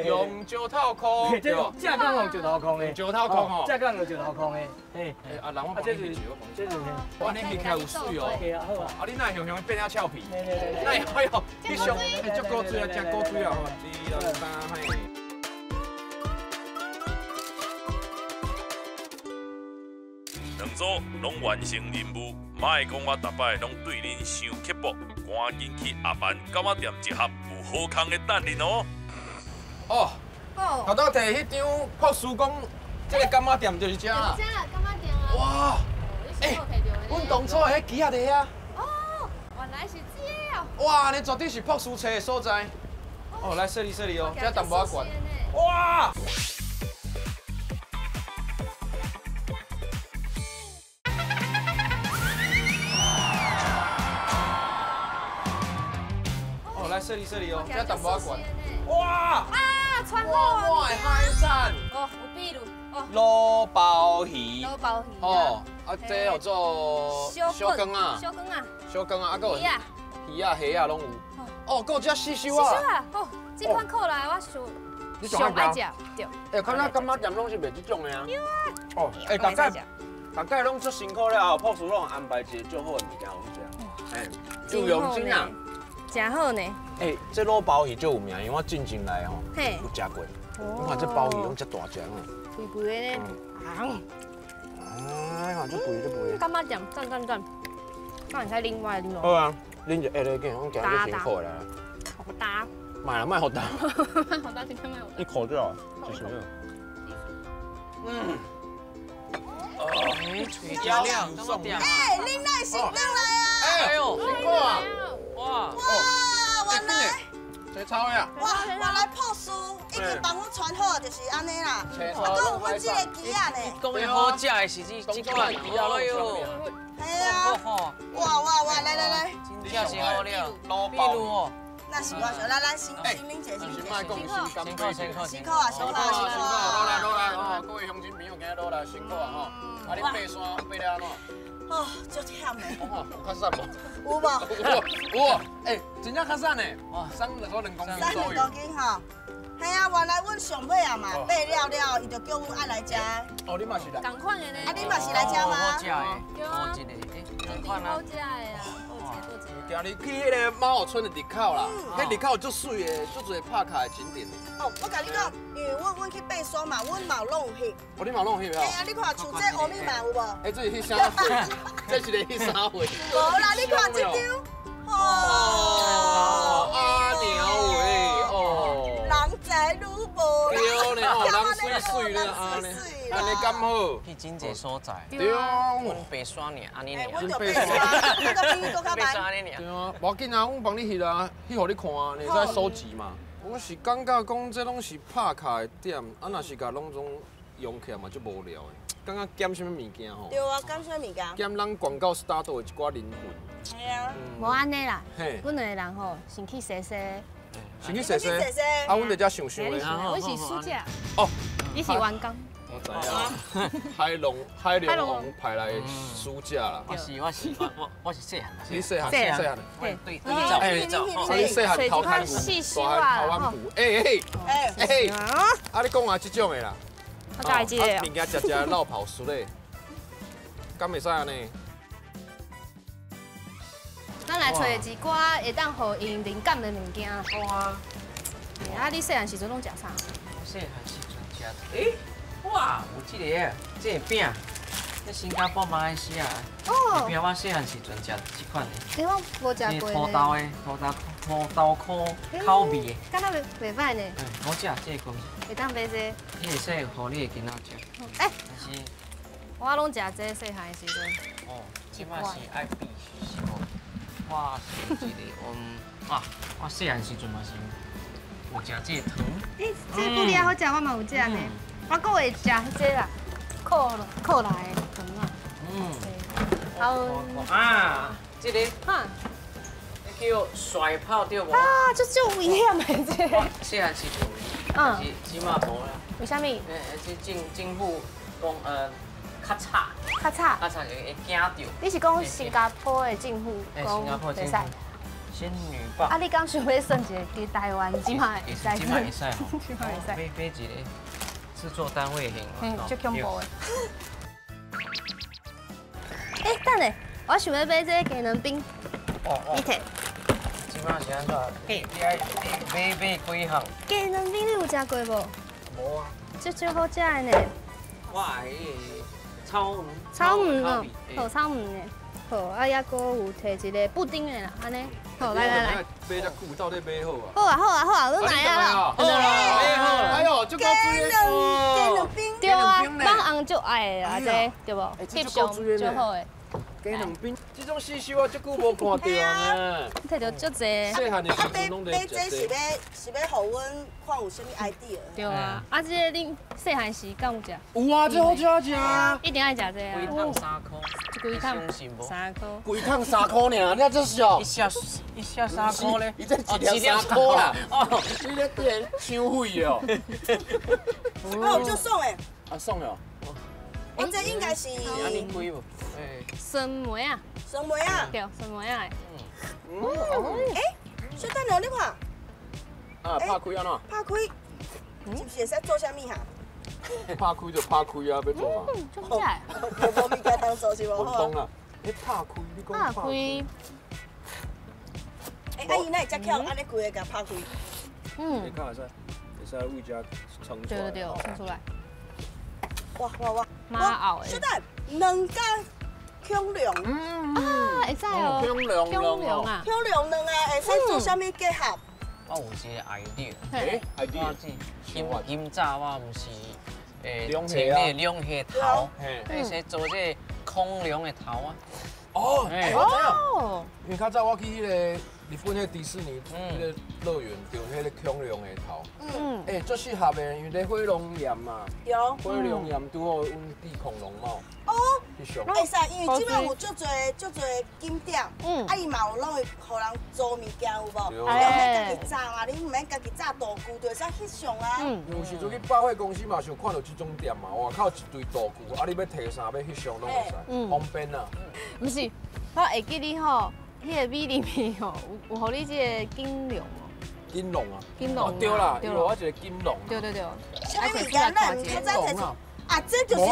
用石头箍，对无？正讲用石头箍的，石头箍吼，正讲用石头箍的，嘿。啊，人我帮你翕，这是，我你翕起来有水哦。好啊。啊，你哪会雄雄变遐俏皮？哪会哎呦，你上足古锥啊，食古锥啊，一二三，嘿。两组拢完成任务，莫讲我逐摆拢对恁伤刻薄，赶紧去阿曼柑仔店集合，有好好康的等恁哦。哦，头拄摕彼张朴书讲，这个柑仔店就是这啦。这柑仔店啊。哇！欸，阮当初的彼机仔伫遐。哦，原来是这个哦。哇，你绝对是朴书册的所在。哦，来说哩说哩哦，这淡薄仔悬。哇！哦，来说哩说哩哦，这淡薄仔悬。哇！啊，穿好。我的海产。哦，有比如哦。卤鲍鱼。卤鲍鱼。哦，啊，这叫做小羹啊。小羹啊。小羹啊，啊，阁有鱼啊、虾啊，拢有。哦，阁有这细修啊。细修啊，哦，这款过来我上爱食，对。欸，看咱柑仔店拢是卖这种的啊。对啊。哦，欸，大概拢足辛苦了后，朴书拢安排一个足好的物件，予阮食。欸，就用心啊。真好呢。欸，这卤鲍鱼足有名，因为我进前来吼，有食过。你看这鲍鱼拢遮大只哦。肥肥的呢。啊，你看这肥这肥。柑仔店赞赞赞。那你再另外拎哦。好啊，拎一下咧紧，我行足辛苦的啦。好大。买了，卖好大。卖好大，今天卖好大。一口就好，就是这个。嗯。哦，嘴焦了，哎，恁哪先转来啊？哎呦，辛苦啊！哇哇，原来。切草呀！哇，原来朴书已经帮阮传好，就是按呢啦。啊，阁有阮这个机仔呢。讲伊好食的是这款，哎呦。系啊！哇哇哇！来来来，真正是好料，比如哦。那是我想，来来，先先啉一下，先辛苦辛苦辛苦啊，辛苦啊，辛苦啊！落来落来哦，各位乡亲朋友，今日落来辛苦啊吼！啊，你爬山爬了按怎？哦，足忝的。有较瘦无？有无？有有，欸，真正较瘦呢。哇，瘦了2公斤左右。3、2公斤吼。系啊，原来阮上尾啊嘛，爬了了，伊就叫阮爱来食。哦，你嘛是来？仝款的呢。啊，你嘛是来食吗？好食的，好一个，仝款啊。好食的啊。今日去彼个猫仔村的入口啦，彼入口足媠的，足济拍卡的景点的。哦，我共你讲，因为阮去爬山嘛，阮嘛拢有翕。哦，你嘛拢有翕啊？嘿啊，你看像这乌米嘛有无？欸，这是翕啥货？这是咧翕啥货？无啦，你看这张。哦。阿鸟喂，哦。人才愈无啦。对咧，哦，人媠媠咧，按呢，按呢敢好？去真济所在。对啊。阮爬山尔，按呢尔。阮就爬山，你阁比伊阁较慢。爬山按呢尔。对啊，无要紧啊，阮帮你翕啊，翕予你看啊，你会使收集嘛。我是感觉讲这拢是拍卡的点，啊，若是共拢总用起来嘛，足无聊的。感觉减啥物物件吼？对啊，减啥物件？减咱广告 start 的一寡灵魂。系啊。无按呢啦，阮两个人吼，先去踅踅。先去踅踅。啊，阮伫遮想想的。我是暑假。哦。你是员工。我知影。海龙王派来暑假啦。我是细汉。你细汉，细汉。对对。哎，你细汉头牵牛，大汉头挽牛。哎哎哎。啊，你讲下这种的啦。我介意这个。物件食食落跑输咧，敢会使按呢？咱来揣一寡会当予𪜶灵感的物件。好啊。啊，你细汉时阵拢食啥？我细汉时阵食，欸，哇，有这个，这个饼，这新加坡、马来西亚。哦。饼我细汉时阵食这款的。欸，我无食过。土豆的，土豆口味的。敢若袂歹呢。嗯，好食，这个。会当买这个。你会使予你的囡仔食。欸。我拢食这细汉的时阵。哦，这摆是爱比是无？我是一个，啊，我细汉时阵嘛是有食这个糖。欸，这布里仔好食，我嘛有食呢。我阁会食这啦，扣来的糖啊。嗯。好。啊，这个。哈。叫甩炮对无？啊，这足危险的这个。细汉时阵，但是这马无啦。为啥物？这政府讲较早。较早。较早就会惊著。你是讲新加坡的政府讲袂使？仙女棒。啊，你敢想欲算一个伫台湾这马会使？这马会使吼。这马会使。买一个制作单位型。嗯，足恐怖的。欸，等下，我想欲买这个鸡卵冰。你摕。这马是按怎？你爱买几项？鸡卵冰你有食过无？无啊。这最好食的呢。我爱草黄。草黄哦，好草黄的。好，啊，抑阁有摕一个布丁的啦，按呢。好，來來來，買遮久到底買好啊？好啊好啊好啊，你來啊啦！好啦，買好啦。哎呦，這夠水的！雞兩冰，對啊，放紅就愛的啊，這對無？翕相就好的。雞兩冰，這種死繡我足久無看到呢。摕著足濟。細漢的時陣攏買這是欲是欲予阮看有啥物 idea。對啊，啊這個恁細漢時敢有食？有啊，這好食啊食。一定愛食這啊。規桶3箍。規桶3箍。規桶3箍爾，你這俗。一下一下3箍咧。伊這一粒3箍啦。哦，你咧對傷費哦。哦，足爽的。啊，爽哦。我這應該是。按呢開無？酸梅啊。酸梅啊。對，酸梅啊。嗯。欸，小等下你看。啊，拍開按怎？拍開，是不是會使做啥物哈？拍開就拍開啊，欲做啥？嗯，做啥？無物件通做是無好。運動啊，欸，拍開，你講拍開。欸，啊伊哪會遮巧，按呢規个共拍開？嗯。你看會使，會使為遮衝出來。對對對，衝出來。哇哇哇！馬後的。小等，兩間恐龍。啊，會使哦。恐龍恐龍啊。恐龍兩个會使做啥物結合？我有一個 idea。欸，idea。今早我毋是穿那個龍蝦頭，會使做這個恐龍的頭啊。哦，我知影。因為較早我去彼個日本彼個迪士尼彼個樂園，著彼個恐龍的頭。嗯。欸，足適合的，因為咧火龍岩嘛。對。火龍岩拄好阮戴恐龍帽。哦。會使，因為這擺有足濟足濟景點，啊伊嘛有攏會予人租物件有無？你毋免家己紮嘛，你毋免家己紮道具，就會使翕相啊。有時陣去百貨公司嘛，是有看到這種店嘛，外口一堆道具，啊你欲提啥欲翕相攏會使，方便啊。毋是，我會記你吼，彼個米裡面吼，有予你這個金龍哦。金龍啊。金龍。對啦，伊予我一個金龍。對對對。啥物物件？咱毋較早提出。啊，這就是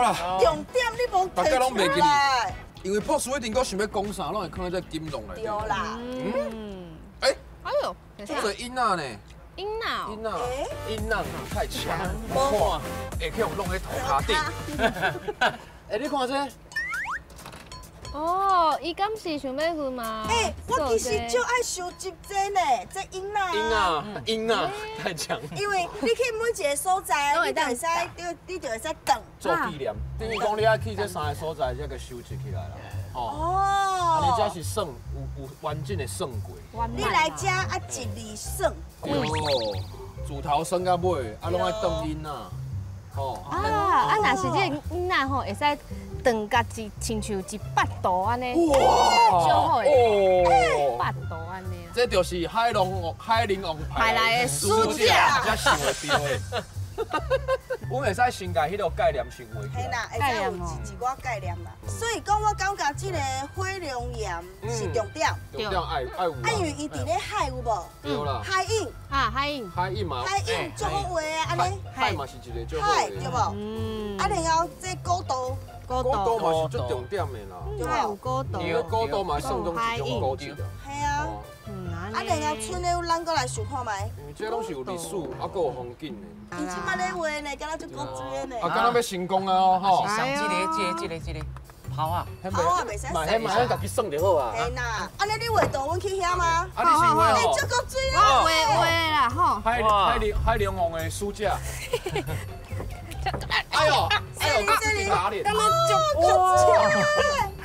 重點，你無提出來。因為博士一定閣想欲講啥，攏會囥佇這金龍內底。對啦。嗯。欸。哎呦，足濟囡仔呢。囡仔。囡仔。囡仔太強。我看會去予弄佇塗跤頂。欸，你看這。哦，伊敢是想欲阮嘛？欸，我其實足愛收集這呢，這囡仔。囡仔，囡仔太強。因為你去每一個所在，你就會使，你就會使轉。做紀念，等於講你愛去這三個所在，才共收集起來啦。哦。啊，你這是算有完整的算過。你來這啊，一二算。哦，自頭算到尾，啊，攏愛轉囡仔。哦。啊啊，若是這個囡仔吼，會使。轉甲一親像一百度按呢，哇，足好的，百度按呢。這就是海龍王、海龍王派來的使者，才想會著的。阮會使先共彼个概念先畫起來。嘿啦，會使有一寡概念啦。所以講，我感覺這個火龍岩是重點。重點愛愛有。啊，因為伊佇咧海有無？對啦。海印。啊，海印。海印嘛。海印足好畫啊，按呢。海嘛是一個足好。海對無？嗯。啊，然後這古道。古道嘛是足重點的啦，對無？古道，古道嘛算講一種古迹。嘿啊，啊，然後剩的咱閣來想看覓。因為這攏是有歷史，啊，閣有風景的。伊這擺咧畫呢，敢若足古錐的呢。啊，敢若欲成功啊吼！上這個、這個、這個、這個，拋啊！拋啊，袂使。嘛，彼嘛，彼家己算就好啊。嘿啦，按呢你畫圖，阮去遐嗎？啊，你是畫哦。足古錐啊！我畫畫啦吼。海龍王的使者。哎呦！哎呦！剛剛足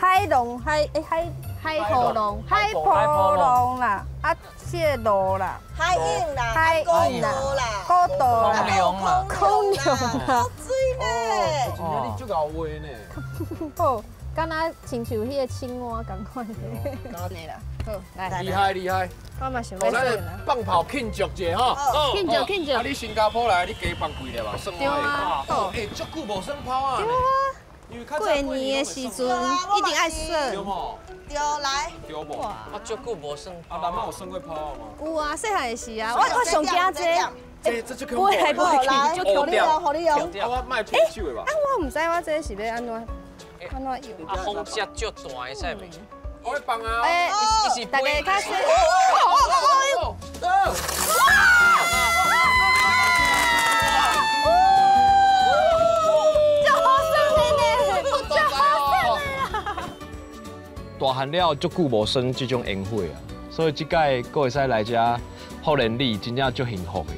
海龍海海海波浪海波浪啦，啊，這個路啦，海印啦，海印啦，古道啦，恐龍啦，好水呢！真正你足𠢕畫呢。好，敢若親像彼個青蛙仝款。啦，好，來。厲害厲害。我嘛想欲算啦。放炮慶祝一下吼。慶祝慶祝。啊，你新加坡來，你加放幾粒啊？算對啊。欸，足久無耍炮啊。對啊。過年的時陣一定愛耍。對無？對，來。對無？啊，足久無耍。啊，阿媽有耍過炮嗎？有啊，細漢時啊，我上驚這。這這恐怖。飛來飛去，足恐怖。予你用。啊，我莫提手的吧。啊，我毋知我這是欲按怎，按怎用。啊，風聲足大的，使袂？我咧放啊！欸，大家開始。足好耍的呢，足好耍的啊！大漢了，足久無耍這種煙火啊！所以這擺閣會使來遮福連里，真正足幸福的。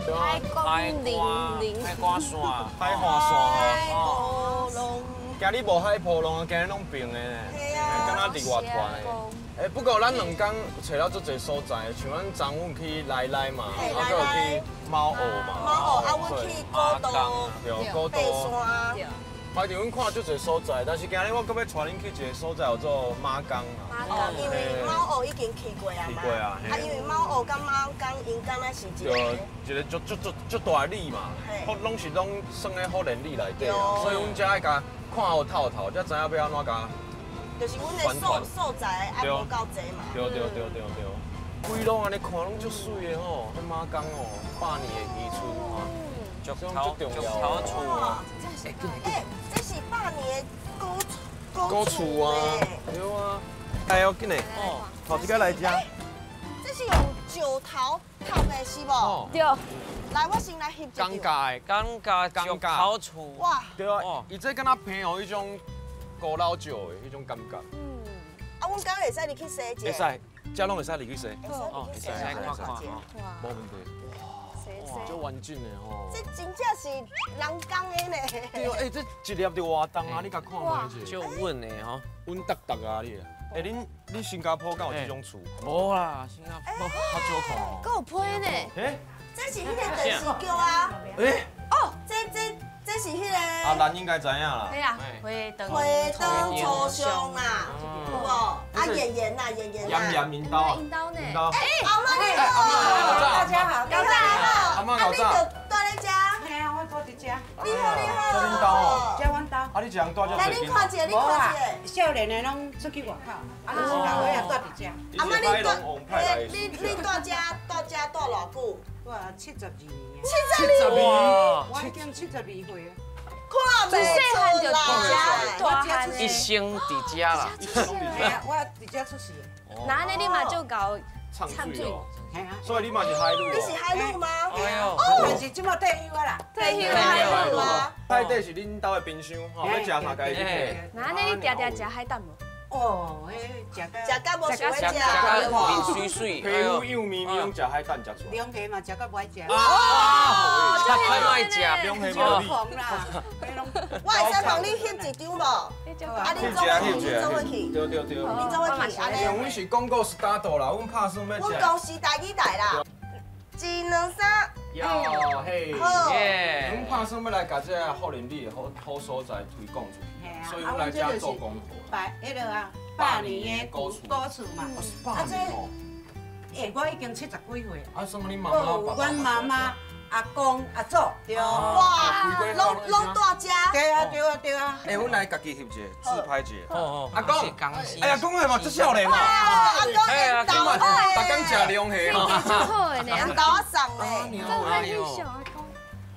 海光林林，海瓜山，海花山哦。今日无海波浪，今日拢平的呢，敢若伫外团的。哎，不过咱两工揣了足济所在，像阮昨昏去来来嘛，啊，阁有去猫澳嘛，猫澳啊，阮去古道，对，古道。反正阮看足济所在，但是今日我阁欲带恁去一个所在，叫做马岗啊。马岗，因为猫澳已经去过啊嘛。去过啊。啊，因为猫澳佮马岗𪜶敢若是一个，一个足足足足大的里嘛，拢是拢算咧福连里内底啊，所以阮才爱共看好透透，才知影欲按怎共。就是阮的所在爱无够济嘛。对对对对对。规拢按呢看拢足媠的吼，彼马岗哦，百年的渔村吼，足重要。头厝啊。哎，这是百年的古厝啊，对啊。哎呦，紧嘞，哦，头一个来遮。这是用石头搭的，是无？对。来，我先来翕一张。钢架的，钢架石头厝。哇。对啊，伊这敢若平予彼种古老石的彼种感觉。嗯。啊，阮敢会使入去洗一下？会使，遮拢会使入去洗。哦，会使，会使，无问题。哇，足完整的吼。这真正是人工的呢。对啊，哎，这一粒就偌重啊，你共看觅者。足稳的吼，稳达达啊你。哎，恁新加坡敢有这种厝？无啦，新加坡较少看。阁有批呢。哎，这是彼个电视剧啊。哎。哦，这是彼个。啊，咱应该知影啦。对啊，花灯。花灯初上啦，有无？啊，演员呐，演员呐。杨明刀。引导呢？哎，阿嬷你好，大家好，早好。阿嬷老早。啊，你就住咧遮？嘿啊，我住伫遮。你好，你好。这恁兜哦。遮阮兜。啊，你一人住遮？来，恁看一下，你看一下。少年的拢出去外口，啊，就是老岁仔住伫遮。阿嬷，你住，你住遮住遮住偌久？住72年。72年。我已经72岁啊。看袂出啦，我遮出世，一生伫遮啦。嘿啊，我伫遮出世。那按呢你嘛足𠢕唱水哦。所以你嘛是海女。你是海女吗？哦，但是这马退休啊啦。退休海女吗？海底是恁兜的冰箱，吼，欲食啥家己去提。那按呢你定定食海胆无？哦，彼食食甲无想欲食，食甲面水水，皮肤幼绵绵，拢食海胆食出来。龙虾嘛食甲无爱食。哦，食较爱食，龙虾无红啦。我会使帮你翕一张无？啊，你做伙去，你做伙去。对对对。你做伙去，按呢。阮是广告 start 啦，阮拍算欲食。阮公司台语台啦。一两三。哟嘿。好。阮拍算欲来共这个福林里的好好所在推广出去，所以阮来遮做功课。百彼个啊，百年的古厝嘛。啊这，欸，我已经70几岁。啊，算你妈妈、爸爸。阮妈妈、阿公、阿祖，对。哇，拢住遮。对啊，对啊，对啊。欸，阮来家己翕一个自拍一个。哦哦。阿公，哎呀，讲的嘛足少年嘛。阿公缘投好。逐工食龙虾吼。足好的呢，缘投啊送嘞。做伙翕相阿公。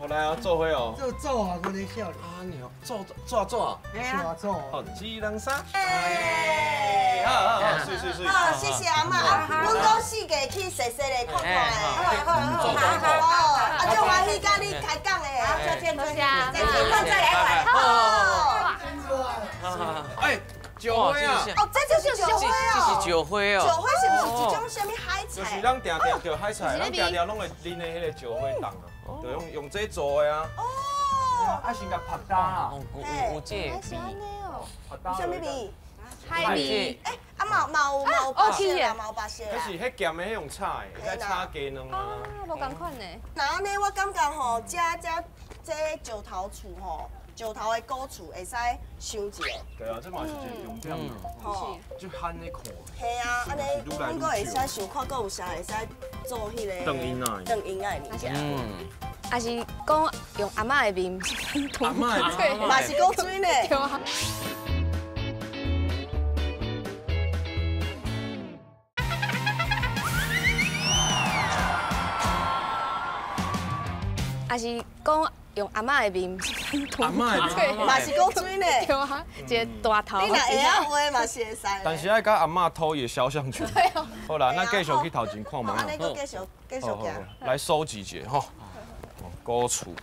好来啊，做伙哦。做做啊，阮的少年。啊娘，做做做。做做。好，一两三。哎，好好好，水水水。好，谢谢阿嬷。啊，阮讲四界去踅踅咧，看看咧。好好好好。啊，足欢喜佮你开讲的。再见，多谢。再见，再来玩。好。哎，石花啊！哦，这就是石花哦。这是石花哦。石花是毋是一种啥物海菜？就是咱定定著海菜，咱定定拢会啉的彼个石花冻啊，就用这做的啊。哦。啊，先共拍焦啊。有这个味。啥物味？海味。哎，啊嘛有白色啦，嘛有白色。彼是彼咸的，彼用炒的，会使炒鸡卵啊。啊，无仝款呢。那按呢，我感觉吼，遮这石头厝吼，石头的古厝会使想一下。对啊，这嘛是一个重点。吼，就罕咧看。嘿啊，按呢，阮阁会使想看，阁有啥会使做彼个长音仔长音仔的物件。嗯。也是讲用阿嬷的面，阿嬷的面，嘛是古锥呢。对啊。也是讲用阿嬷的面，阿嬷的面嘛是古水呢。对啊，一个大头。你若会晓画嘛是会使。但是爱佮阿嬷讨伊的肖像权。好啦，咱继续去头前看觅。按呢阁继续继续行。来收集一下吼，古厝。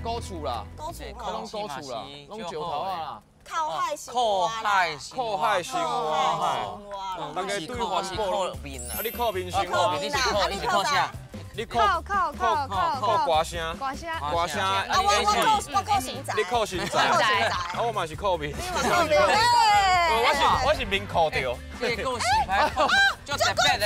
古厝啦，古厝拢古厝啦，拢石头仔啦。靠海生活啦，靠海生活，大家对环保，啊你靠民生活，你是靠你是靠啥？你靠靠靠靠靠歌声，歌声，歌声，啊我靠身材，你靠身材，啊我嘛是靠面，我是面靠著，这个故事牌，足特别的，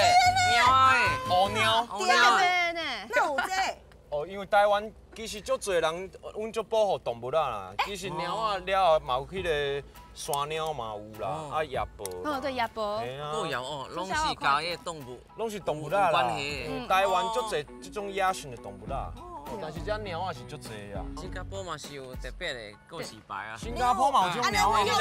猫仔，乌猫，乌猫呢？那有这？哦，因为台湾其实足济人，阮足保护动物啦。其实猫仔了后嘛有彼个山猫嘛有啦，啊野豹。哦，对，野豹。够摇哦，拢是佮迄个动物，拢是动物啦。关系。台湾足济这种野性的动物啦，但是这猫仔是足济啊。新加坡嘛是有特别的故事牌啊。新加坡嘛有这种猫仔。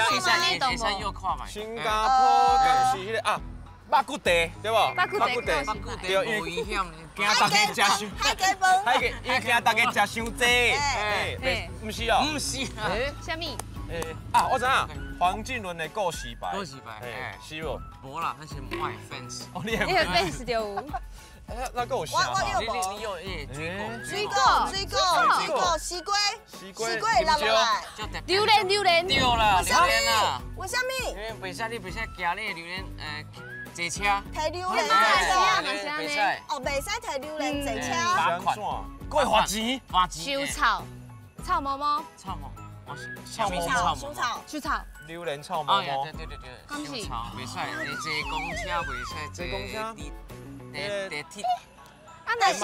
会使又看觅。新加坡敢是彼个啊？肉骨茶对无？肉骨茶，对，因为惊大家食伤，海鸡饭，海鸡，因为惊大家食伤济，哎，毋是哦，毋是，啥物？啊，我知影，黄靖伦的故事牌，故事牌，哎，是无？无啦，那是我的 fans。哦，你的 fans 就有。那个有啥？我有你有水果，水果，水果，水果，西瓜，西瓜，西瓜落落来。榴莲，榴莲。对啦，榴莲啦。为什么？因为袂使，你袂使行你的榴莲，坐车。提榴莲坐车，袂使。哦，袂使提榴莲坐车。罚款。过罚钱。罚钱。收草，草毛毛。草毛。臭毛毛。收草。收草。榴莲臭毛毛。对对对对。收草袂使，你坐公车袂使，坐公车。地铁。啊，若是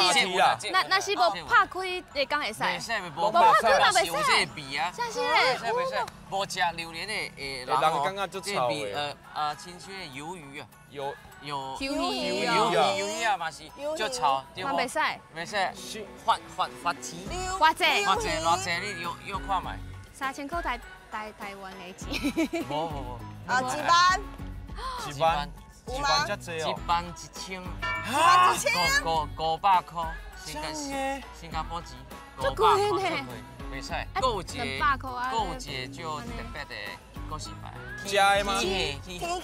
那是无拍开的敢会使？袂使，无拍开嘛袂使。有这个味啊，真是嘞，袂使，无食榴莲的人人感觉足臭的。亲像个鱿鱼啊，有有鱿鱼鱿鱼啊嘛是足臭，对无？嘛袂使，袂使，罚罚罚钱，偌济，偌济偌济，你约约看觅。3000块台湾的钱。无无无。啊，一万。一万。一万遮济哦，一万一千，一万一千，500块，新加坡钱，足贵呢，袂使。阁有一个，阁有一个足特别的故事牌。食的吗？天气，天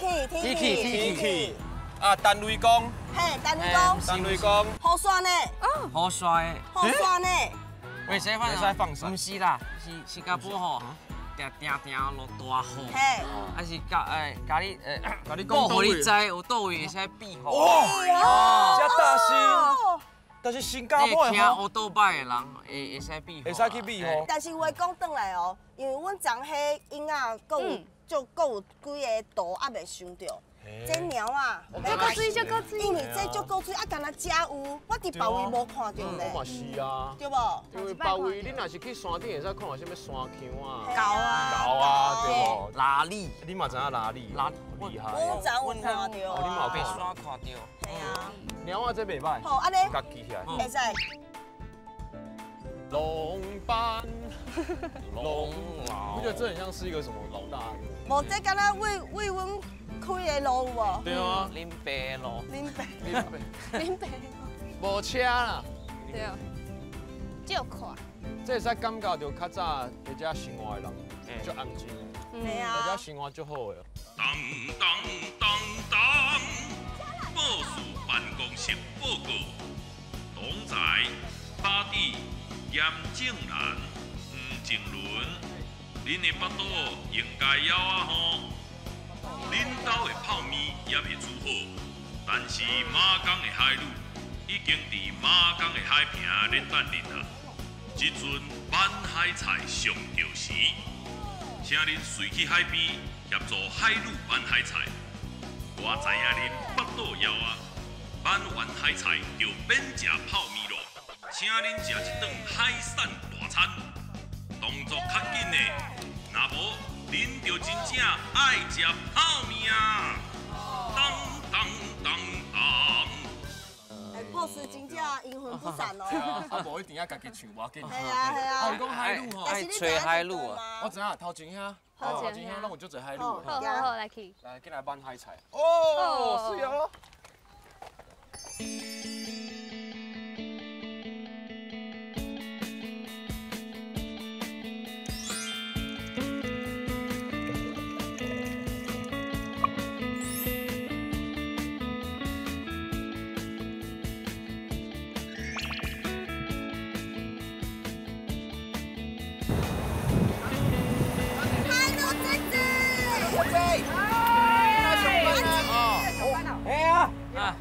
气，天气。啊，陈雷公。嘿，陈雷公。陈雷公。雨伞呢？雨伞的。雨伞呢？袂使放，袂使放伞。毋是啦，是新加坡吼。定定定落大雨，还是共共你共你讲，予你知有佗位会使避雨。哦，遮大声，但是新加坡的骑乌多摆的人会使避雨，会使去避雨。但是话讲转来哦，因为阮昨彼囡仔阁有就阁有几个图还袂收著。这猫啊，这够水，这够水，因为这足够水啊，干焦遮有，我伫别位无看著呢。我嘛是啊，对无？因为别位你若是去山顶，会使看到啥物山丘啊、狗啊、狗啊，对无？拉力，你嘛知影拉力？拉厉害。我昨有看著啊，你嘛有爬山看著。系啊。猫仔这袂歹。好，按呢。共记起来。会使。龙班，龙老，你不觉得这很像是一个什么老大哥？无，这敢若为为阮开的路有无？对啊，林北路。林北。林北。林北。无车啦。对啊。足快。这会使感觉到较早伫遮生活的人，足安静的。对啊。伫遮生活足好的。当当当当，报事办公室报告，董仔、巴蒂、严正南、黄静伦，恁的腹肚应该枵啊吼！恁兜的泡面也未煮好，但是马港的海女已经伫马港的海坪咧等恁啊！这阵挽海菜上著时，请恁随去海边协助海女挽海菜。我知影恁腹肚枵啊，挽完海菜就免食泡面咯，请恁食一顿海产大餐，动作较紧的，若无恁就真正爱食泡面啊！当当当当。哎，boss 真正阴魂不散哦。啊，无一定要家己唱，无要紧。系啊系啊。啊，你讲海女吼，爱吹海女啊。我知影，头前遐。好，真遐拢有足济海鹭。好好好，来去。来，进来挽海菜。哦，水哦。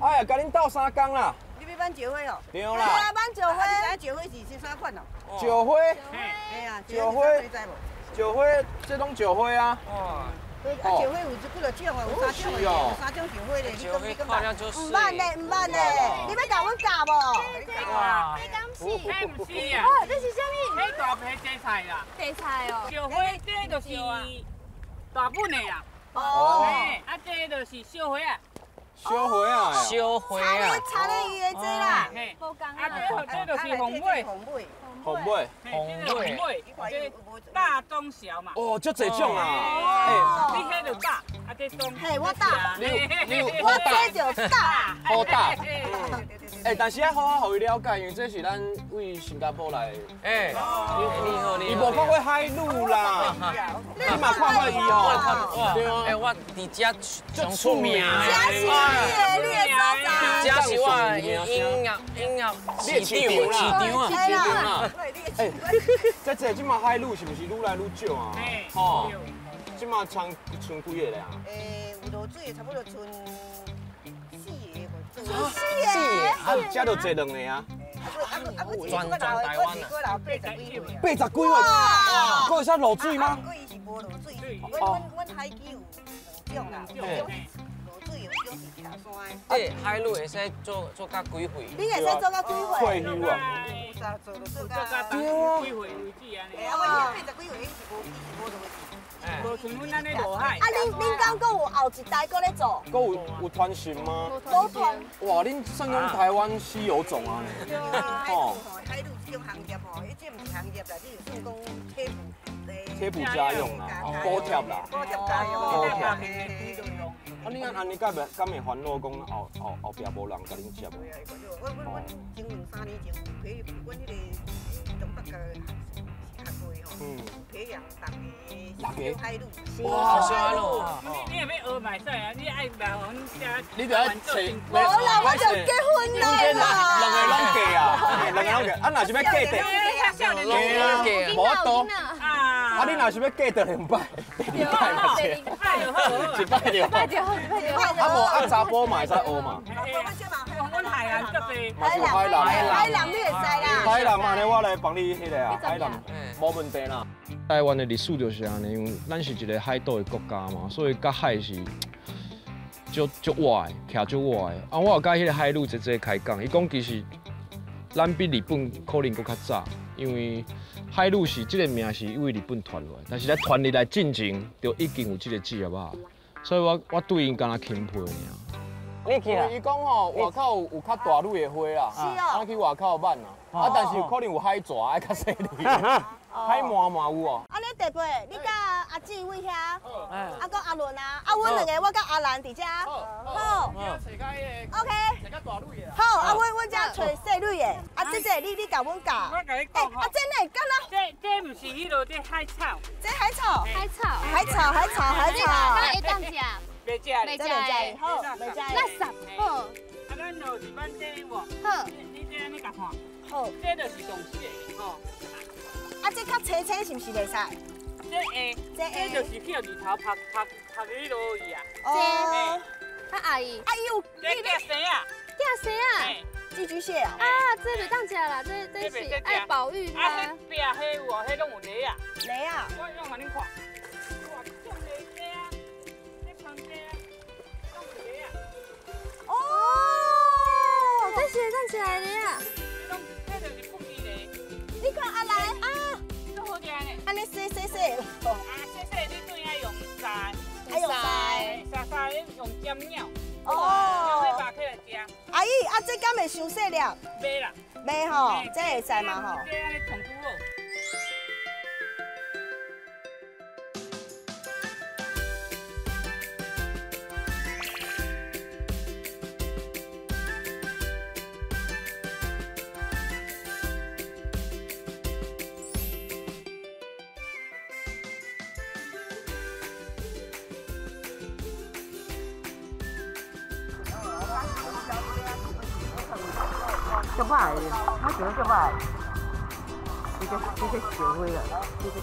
哎呀，共恁斗相共啦！你欲挽石花哦？对啦。啊，挽石花。你知影石花是啥款哦？石花。嘿啊，石花。石花，这拢石花啊。哦。啊，石花有几落种啊？有三种的，有三种石花咧。你讲你讲。毋捌呢，毋捌呢。你欲共阮教无？哇！这敢是？这毋是啊。哦，这是啥物？这大皮芥菜啦。芥菜哦。石花这就是大本的啦。哦。啊，这就是小花啊。小花啊！小花啊！插咧伊的这啦。啊，这就是凤尾。凤尾。凤尾。凤尾。这大中小嘛。哦，足济种啊！你彼就大，啊这中。嘿，我大。你我这就大。好大。哎，但是爱好好予伊了解，因为这是咱为新加坡来的。哎，你好，你伊无看过海鹭啦，你嘛看过伊吼？对啊。哎，我伫遮上出名。这是你的，你的所在。这是我的音乐市场啊，市场啊。哎，这这马海鹭是毋是愈来愈少啊？吼，这马剩剩几个咧？哎，有落水差不多剩四个。四个，啊，这就坐两个啊。全台湾啊，八十几岁，阁会使落水吗？伊是无落水，阮海基有两种啦，一种是落水，有一种是徛山的。这海鹭会使做做到几岁？你会使做到几岁？退休啊？有啥做就做到几岁为止按呢。哎，啊，阮八十几岁，伊是无，伊是无落水。无像阮按呢落海。啊，恁敢阁有后一代阁咧做？阁有传承吗？无传。哇，恁算讲台湾稀有种啊！对啊，海鹭吼，海鹭这种行业吼，彼这毋是行业啦，这是算讲贴补。贴补家用啦，补贴啦，补贴家用，补贴。啊，你按呢敢袂烦恼讲后壁无人共恁接？我前两三年前有培阮彼个东北个学过吼，培养六个海鹭。哇，小海鹭。你若欲学嘛会使啊，你爱来阮遮。你著爱找。无啦，我就结婚啦。两个拢嫁啊，两个拢嫁。啊，若是欲嫁的，嫁啊，无法度。啊，你若是欲嫁就两摆，第二摆嘛是，一摆就好，一摆就好，一摆就好。啊无啊，查埔嘛会使学嘛。阮海南足济，嘛是有海南。海南你会使啦。海南按呢，我来帮你彼个啊，海南无问题啦。台湾的历史就是按呢，因为咱是一个海岛的国家嘛，所以佮海是足足活的，徛足活的。啊，我有佮彼个海女姐姐开讲，伊讲其实咱比日本可能阁较早，因为海鹭是这个名是为日本传落来，但是咧传入来进前就已经有这个职业啊，所以我对𪜶敢若钦佩尔。你去啊？伊讲吼，外口有较大蕊的花啦，是哦，啊去外口挽啊，啊但是有可能有海蛇爱较细腻，海鳗嘛有哦。啊，你弟妹，你佮阿姊位遐，啊，佮阿伦啊，啊，阮两个我佮阿兰伫遮，好，OK，好，啊，阮遮揣细蕊的，啊，这这你共阮教，我共你讲啊，这呢，敢若？这毋是彼落这海草，这海草，海草，海草，海草，海草，那会当食？袂食，袂食的，好，袂食。垃圾，好。啊，咱就是挽这无？好。你这按呢共看。好。这就是上细的，吼。啊，这较青青是毋是袂使？这会，这就是去予日头晒晒晒彼落去啊。哦。啊阿姨，啊伊有。这寄生啊。寄生啊。寄居蟹啊。啊，这袂当食啦，这是爱保育它。啊，彼壁彼有哦，彼拢有螺啊。螺啊。我用予恁看。哦，这是会当食的啊！你看阿兰啊，按呢洗洗洗。啊，洗洗你对爱用砂，爱用砂，砂砂你用尖鸟。哦。用起来食。阿姨，啊这敢会伤细粒？袂啦。袂吼，这会使嘛吼？这按呢烫拄好。足歹的，我觉得足歹。这个石花啦，这个。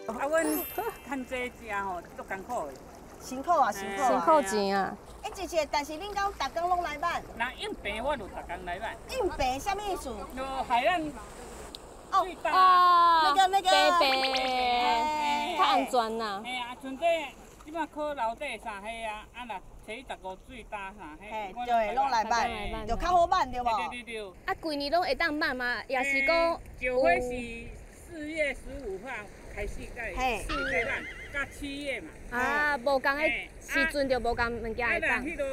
啊，阮趁这食吼，足艰苦的。辛苦啊，辛苦啊。辛苦钱啊！哎，姐姐，但是恁讲逐工拢来挽？那应病我就逐工来挽。应病啥物意思？就海岸。哦哦，那个。白白，较安全呐。嘿啊，像这这摆考楼底啥彼啊，啊若初15水焦啥彼，对，拢来挽，就较好挽对无？对对对。啊，规年拢会当挽吗？也是讲。石花是4月15号开始盖，盖挽，到7月嘛。啊，无仝的时阵就无仝物件会当。啊，迄个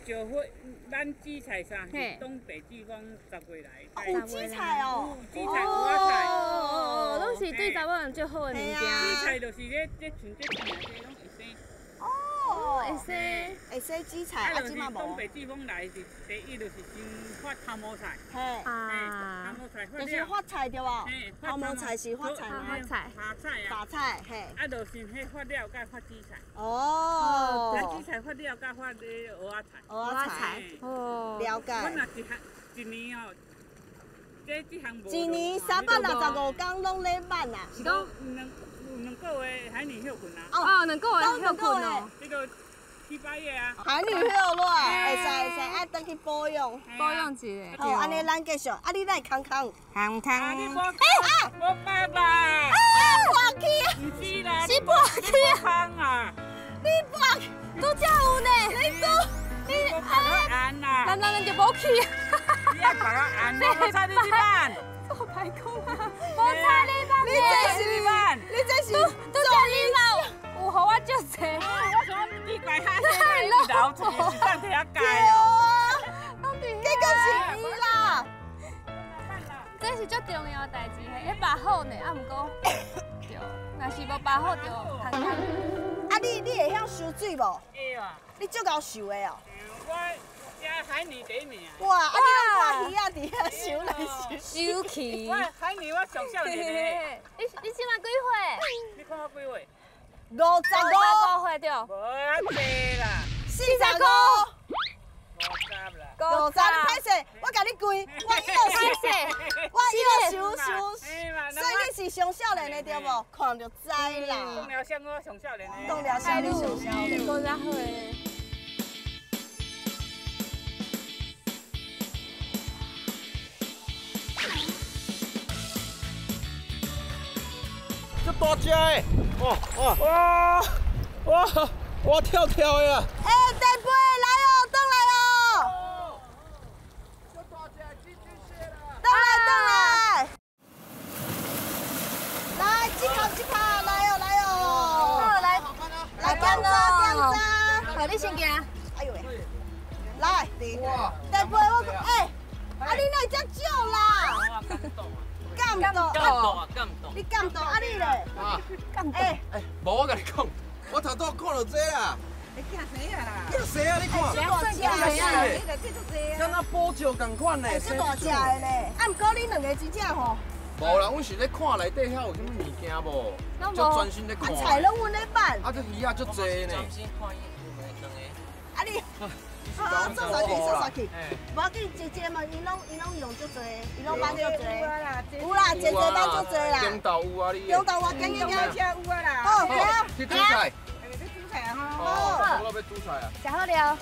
石花，咱紫菜啥是东北季风10月来。有紫菜哦。有紫菜，有仔菜。哦，拢是对查某人足好的物件。紫菜就是这这像这这拢会生。哦，会生，会生紫菜，啊，这嘛无。东北季风来是第一，就是先发头毛菜。嘿。啊。头毛菜发了。就是发菜对无？头毛菜是发菜吗？发菜。发菜啊。发菜，嘿。啊，就是彼发了，佮发紫菜。哦。啊，紫菜发了，佮发这蚵仔菜。蚵仔菜。哦。了解。阮若一项一年哦，这项无。一年365天拢咧挽啊。是讲两个月海女休困啊。哦，两个月休困哦。这个7、8月啊。海女休落，会使会使，爱转去保养。保养一下。好，按呢咱继续。啊，你来空空。空空。啊，你无哎无捌啦。啊，破去啊！毋是啦。是破去啊。空啊。你破，拄则有呢。你拄，你按啦。男人就无去。你爱别个按，我无睬你去办。做歹讲啊，无睬你办。你这是你这是拄则你老有予我足济。我想奇怪，哈，你老出是当替遐改哦。结果是伊啦。这是足重要的代志，彼把好呢，啊，毋过，对，若是无把好就空空。啊，你会晓收水无？会啊。你足𠢕收的哦。我食海泥第一名。哇，啊你拢看鱼仔伫遐收来收。收起。我海泥我上少年的。你这摆几岁？你看我几岁？55岁对。无遐济啦。45。50啦。50，你歹势，我共你跪，我伊就收，我伊就收收，所以你是上少年的对无？看就知啦。讲了像我上少年的。讲了像你上少年。讲较好的。这大只的，哇哇哇哇哇跳跳的啊！哎，大飞来哦，转来哦！这大只的寄居蟹啦！转来转来！来，这口这口，来哦来哦！好来，来检查检查。好，你先行。哎呦喂！来，大飞我哎，啊你哪会遮少啦？感动感动啊，感动！你感动啊你咧？啊，感动！哎，无我共你讲，我头拄看到这啦。你惊死啊啦！惊死啊！你看，这大只的，这足济啊！敢若宝石仝款呢，这大只的呢。啊，毋过恁两个真正吼，无啦，阮是咧看内底遐有啥物物件无？足专心咧看。啊，菜拢阮咧办。啊，这鱼仔足济呢。专心看伊有两个。啊你。啊，做啥去，做啥去？无要紧，姐姐嘛，伊拢用足济，伊拢挽足济。有啦，姐姐挽足济啦。中昼有啊，你。中昼我今日有有啊啦。好，行。去煮菜。去煮菜啊吼。哦，我要煮菜啊。食好了。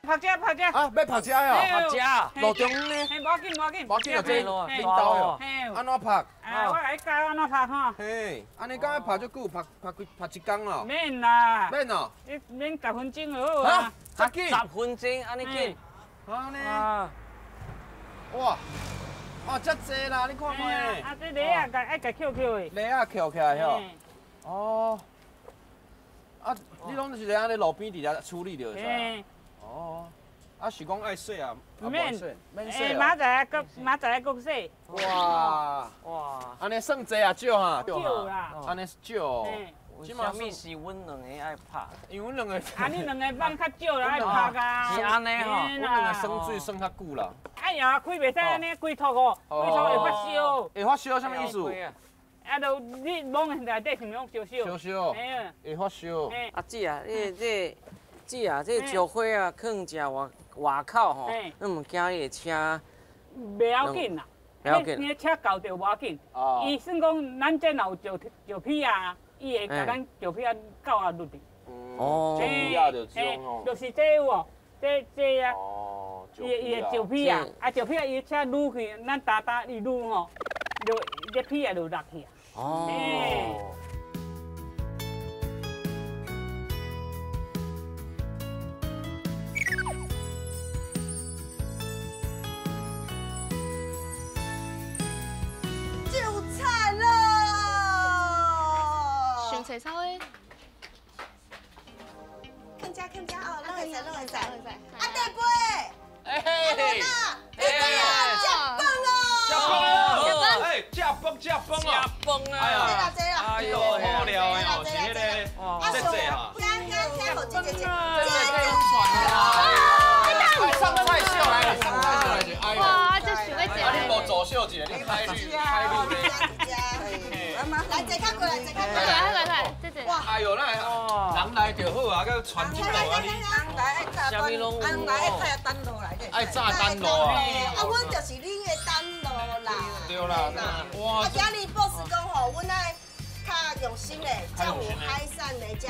拍遮拍遮。啊，欲拍遮哦。拍遮。路中央呢？嘿，无要紧，无要紧。无要紧啊，这领导哦。按怎拍？啊，我来教按怎拍吼。嘿，按呢敢欲拍足久，拍拍几拍一工咯。免啦。免哦。你免10分钟就好啊。遮紧。10分钟，按呢紧。按呢。哇。哦，遮济啦，你看觅。啊，这螺仔爱共捡起的。螺仔捡起来吼。哦。啊，你拢是按呢路边伫遐处理就会使。哦。啊，是讲爱洗啊？免，免洗。明仔载阁，明仔载阁洗。哇哇，按呢算济啊少哈？少啦。按呢少。为啥物是阮两个爱拍？因为阮两个。啊，你两个放较少啦，爱拍噶。是按呢吼，阮两个耍水耍较久啦。哎呀，开袂使按呢，规托哦，规托会发烧。会发烧啥物意思？啊，就你摸内底是毋是拢烧烧？烧烧。会发烧。啊姐啊，你这姐啊，这石花啊，囥食外外口吼，你毋惊你的车？袂要紧啦，你的车搞著无要紧。伊算讲，咱这若有石皮啊。伊会共咱石皮仔狗仔落去。哦，石皮仔就这种哦。就是这有无？这啊。哦。伊会石皮仔，啊石皮仔伊车撸去，咱踏踏伊撸吼，就这皮仔就落去啊。哦。就菜了。上稍微，看家看家哦，拢会使，拢会使。啊，大飞，哎，阿伦啊，你今日食饭哦，食饭哦，哎，食饭食饭哦，食饭啊，坐啦坐啦，哎呦，好料的哦，是彼个，这这哈，加加加好，这这这，这这上菜秀来了，上菜秀来了，哎呦，哇，这想欲食。啊，你无助手一下，你开路开路咧。来，坐较过来，坐较过来，来来，这这。哇，哎呦，那人来就好啊，佮传这路啊。人来爱炸单，人来爱炸单路来。爱炸单路啊！啊，阮就是恁的单路啦。对啦，哇！啊，今日 boss 讲吼，阮爱较用心的，才有海产的，才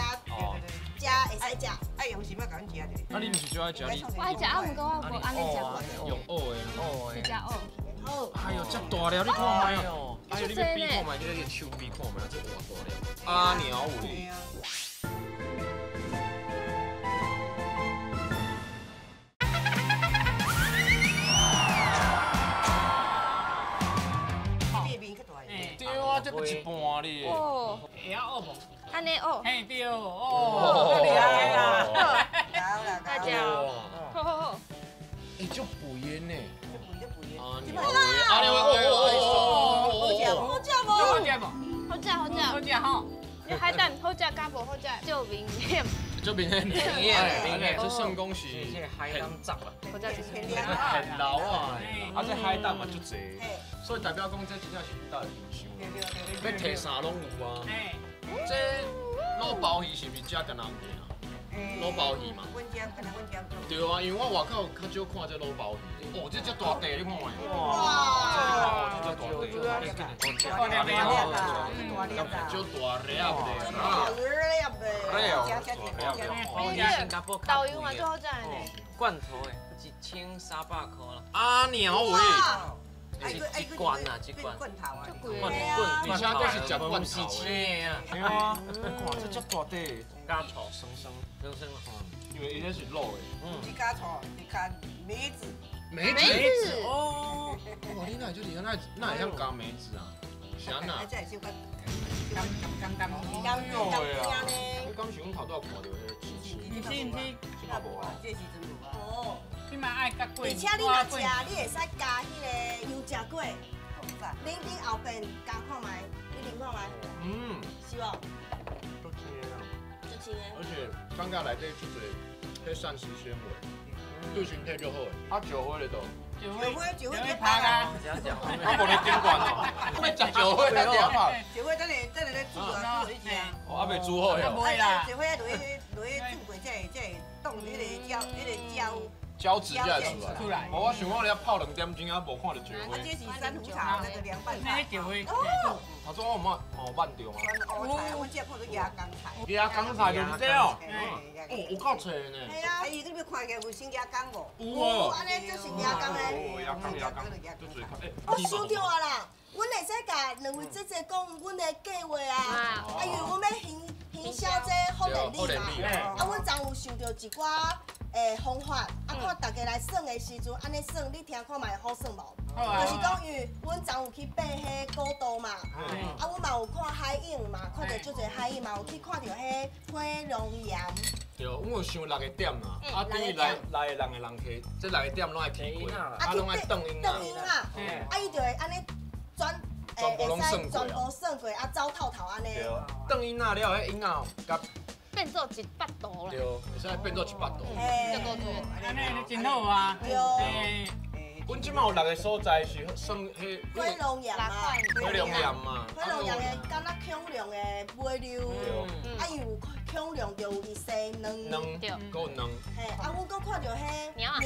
会使食。爱用心啊，共阮食者。啊，你毋是最爱食你？我爱食，啊，毋过我无按呢食过。用蚵的，是食蚵。哎呦，这大粒，你看觅哦！哎呦，你欲比看觅，你个手比看觅，这偌大粒。阿鸟尾。对啊，这不一半哩。哦。会晓学无？按呢学。嘿对，哦，厉害啦！大家好，好好好。欸，足肥的呢。好食无？好食无？好食好食。好食吼。你海胆好食加无好食，就明显。就明显，明显，明显。这算讲是海胆汁啊，好食就是很老啊，啊这海胆嘛足济，所以代表讲这真正是阮兜的营收，欲提啥拢有啊。这卤鲍鱼是毋是遮干焦有啊？卤鲍鱼嘛。对啊，因为我外口较少看这卤鲍鱼。哦，这遮大块，你看觅。哇！这遮大块。足大粒的。大粒。导游嘛最好食的呢。罐头的，1300块啦。阿鸟喂。一罐啊，一罐。罐头啊。罐而且阁是食罐头。是青的啊。对啊。哇，这遮大块，加醋，酸酸，酸酸。因为伊这是卤的。是加醋，是加梅子。梅子。哦。哇，你哪会这厉害？哪会晓加梅子啊？是按怎？这会小可甘甘甘甘甘甘呢？你敢是阮头拄仔看著彼个刺刺？毋是毋是，这嘛无啊，这时阵无啊。哦。你嘛爱加过。而且你若食，你会使加彼个油炸粿。恁恁后边加看觅，你啉看觅。嗯。是无？足鲜啊。足鲜的。而且感觉内底足济彼膳食纤维，对身体足好的。啊，石花咧都。石花石花咧拍啊！啊，无咧顶悬哦，欲食石花咧点啊？石花等下等下咧煮啊，煮去食。哦，还袂煮好哟。袂啦。石花落去落去煮过，才会才会冻彼个胶彼个胶。胶质才会出来。无我想我咧泡2点钟啊，无看到石花。啊，这是珊瑚茶那个凉拌菜。石花。哦。头先我有嘛有慢着吗？乌菜，阮这看做牙公菜。牙公菜就是这哦。哦，有够脆呢。系啊。哎，你欲看起有新牙公无？有哦。按呢就是牙公的。哦，牙公牙公。我想著啊啦，阮会使共两位姐姐讲阮的计划啊，啊，因为阮欲行销这福连里嘛，啊，阮昨有想著一寡。的方法，啊，看大家来耍的时阵，按呢耍，你听看覓好耍无？就是讲，因为阮昨有去爬彼古道嘛，啊，阮嘛有看海影嘛，看著足济海影嘛，有去看著彼火龙岩。对，阮有想6个点啦，啊，等于来来的人的人客，这6个点拢爱去过，啊，拢爱转音啊。转音啊，啊，伊就会按呢转，全部拢算过，全部算过，啊，走透透按呢。对，转音啊了，彼音啊，佮变做100度啦。对，会使变做100度。嘿，按呢真好啊。对。阮这马有6个所在是算彼火龙岩嘛，火龙岩嘛，火龙岩的敢若恐龙的尾溜，啊伊有恐龙就有伊生卵，卵，对，阁有卵。嘿，啊，阮阁看著彼猫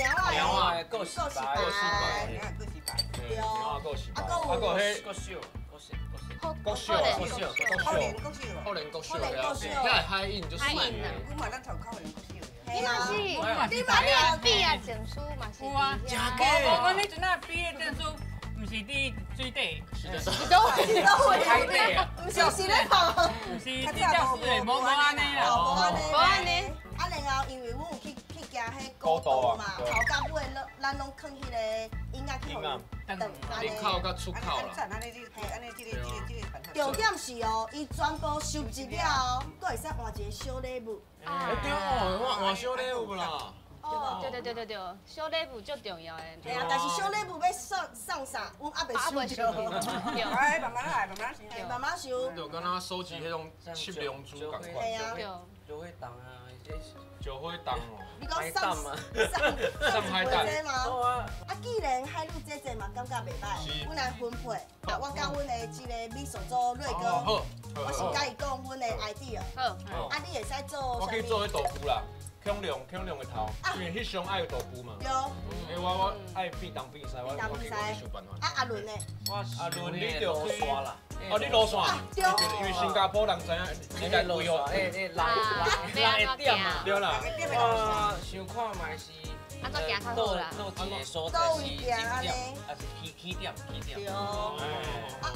仔的故事白，故事白，对，猫仔故事白，啊，阁有彼国小，国小，国小，国连国小，国小，遐个海印就水的。阮嘛咱头靠连国小。你嘛是，你嘛是毕业证书嘛是。有啊，无阮彼阵啊毕业证书，毋是伫水底，是伫佗位？佗位？海底啊？毋是是咧跑，毋是伫教室的，无按呢啦，无按呢，无按呢。啊，然后因为阮有去行彼古道嘛，头到尾拢咱拢囥彼个婴仔去予伊转，入口佮出口啦。重点是哦，伊全部收集了后，阁会使换一个小礼物。哎对哦，换换小礼物啦。哦，对对对对对，小礼物足重要的。嘿啊，但是小礼物欲送送啥，阮犹未收著。哎，慢慢来，慢慢收。慢慢收。就敢若收集彼种七龙珠仝款。嘿啊。就会当啊，就会当哦。你讲送送海胆吗？啊，既然海陆姐姐嘛感觉袂䆀，阮来分配。啊，我佮阮的这个美术组瑞哥，我是佮伊讲阮的 idea。好。啊，你会使做。我可以做彼道具啦，恐龙恐龙的头，因为彼上爱有道具嘛。对。欸，我爱变东变西，我去想办法。啊，阿伦呢？阿伦，你就去啦。哦，你路线。对。因为新加坡人知影，你来规划。欸欸，六个点啊。对啦。我想看觅是。按怎行较好啦？佗一个所在是终点，还是起起点？起点。对。啊，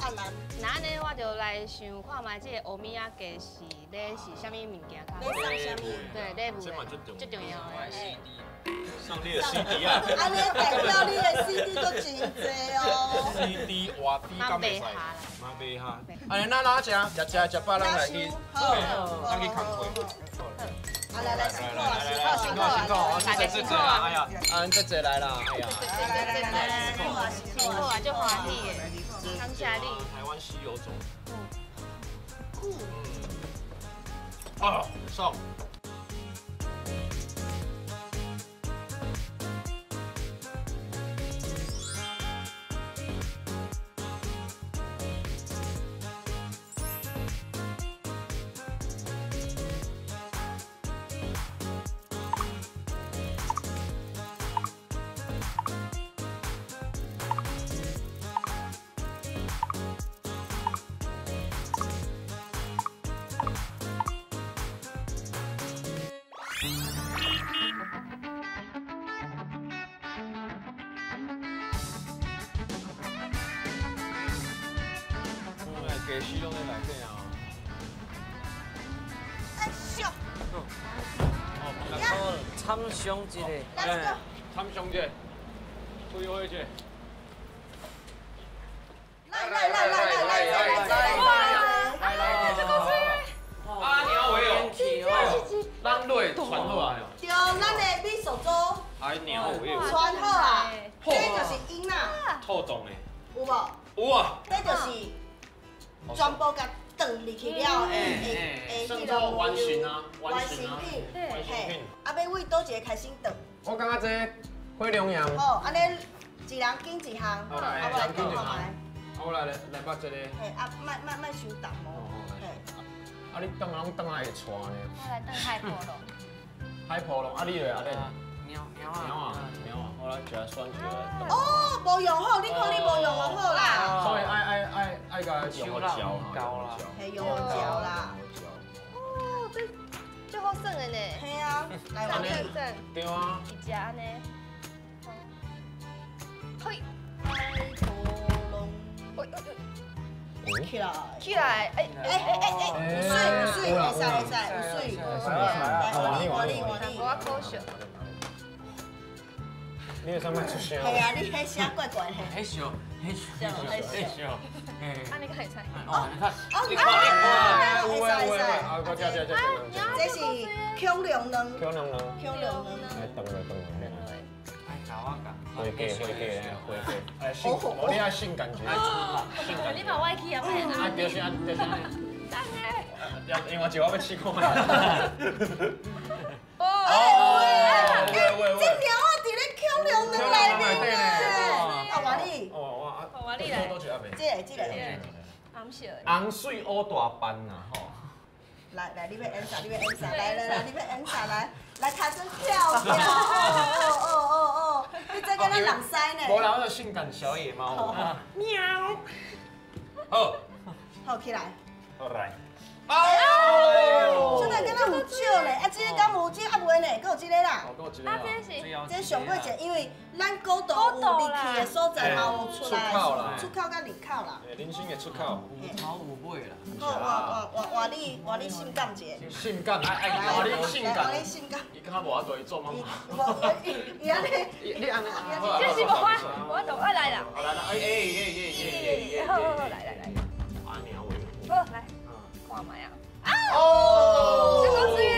阿兰。那按呢，我就来想看觅这个欧米仔鸡是咧是啥物物件较好？咧送啥物？对，礼物。最重要的。送你的 CD 啊！按呢代表你的 CD 阁真济哦。 CD 活滴敢袂使？嘛袂哈。按呢，咱哪食？食食食饱，咱来去，咱去工课。啊，来来，辛苦啊，辛苦辛苦，啊，这这这啊，哎呀，啊，这这来啦，哎呀，来来来来，辛苦啊，辛苦啊，足欢喜的，感谢你。台湾稀有种。嗯。啊，爽。家私拢在内底啊！哎，笑。哦，参详一下。参详一下，开会者。来来来来来来来来来来！这个水。啊，鸟尾哦，咱落传好啊。对，咱的美术组。哎，鸟尾。传好啊，这就是婴仔。透动的。有无？有啊。这就是。全部共转入去了，会算做完成啊，完成品，嘿，啊，欲为佗一个开始转？我感觉这火龙岩。好，按呢一人拣一项，啊，我来拣一项。啊，我来来捌这个。嘿，啊，莫莫莫伤重哦。嘿。啊，你转拢转来会带呢？我来转海波浪。海波浪，啊，你咧？啊，咧？猫猫啊，猫啊，猫啊，我来一下选一个。哦，无用好，你看你无用好啦。所以爱爱爱爱共用嚼啦，嘿，用嚼啦。哦，这足好耍的呢。嘿啊，来赞赞。对啊。一只按呢。嘿。海波浪。喂喂喂。起来。起来，哎哎哎哎哎，有水有水，会使会使有水。来，换你换你换你。我可惜。你会使莫出声。系啊，你彼声怪怪的。彼笑，彼笑，彼笑。啊，你敢会使？哦，你看，你看，你看，有诶有诶，啊，我这这这这是恐龙卵。恐龙卵。恐龙卵。来，断落断落。哎，搞我讲。回家回家回家。哎，性，你爱性感觉。性感。你嘛歪去啊？啊，就是啊，就是。另外一个我欲试看觅。哦，哎，这猫仔伫咧恐龙卵内面呢。啊，换你。哦，我啊，换你来。这个，这个。红色。红水乌大斑啊，吼。来来，你欲演啥？你欲演啥？来来来，你欲演啥？来来，卡阵跳跳。哦哦哦哦，你这敢若人狮呢？无啦，我性感小野猫。喵。好。好起来。好来。哦，这个敢若有少呢，啊，这个敢有，这个还袂呢，阁有这个啦。啊，这是这上过一个，因为咱古道有入去的所在嘛，有出来出口佮入口啦。人生的出口，有头有尾啦。好，换你性感一下。性感，换你性感。换你性感。伊敢若无法度，伊做妈妈。无，伊按呢。你按呢？这是无我，我懂，我来啦。来来，哎哎哎哎哎。好好好，来来来。阿娘喂。好来。看觅啊！哦，这够水的，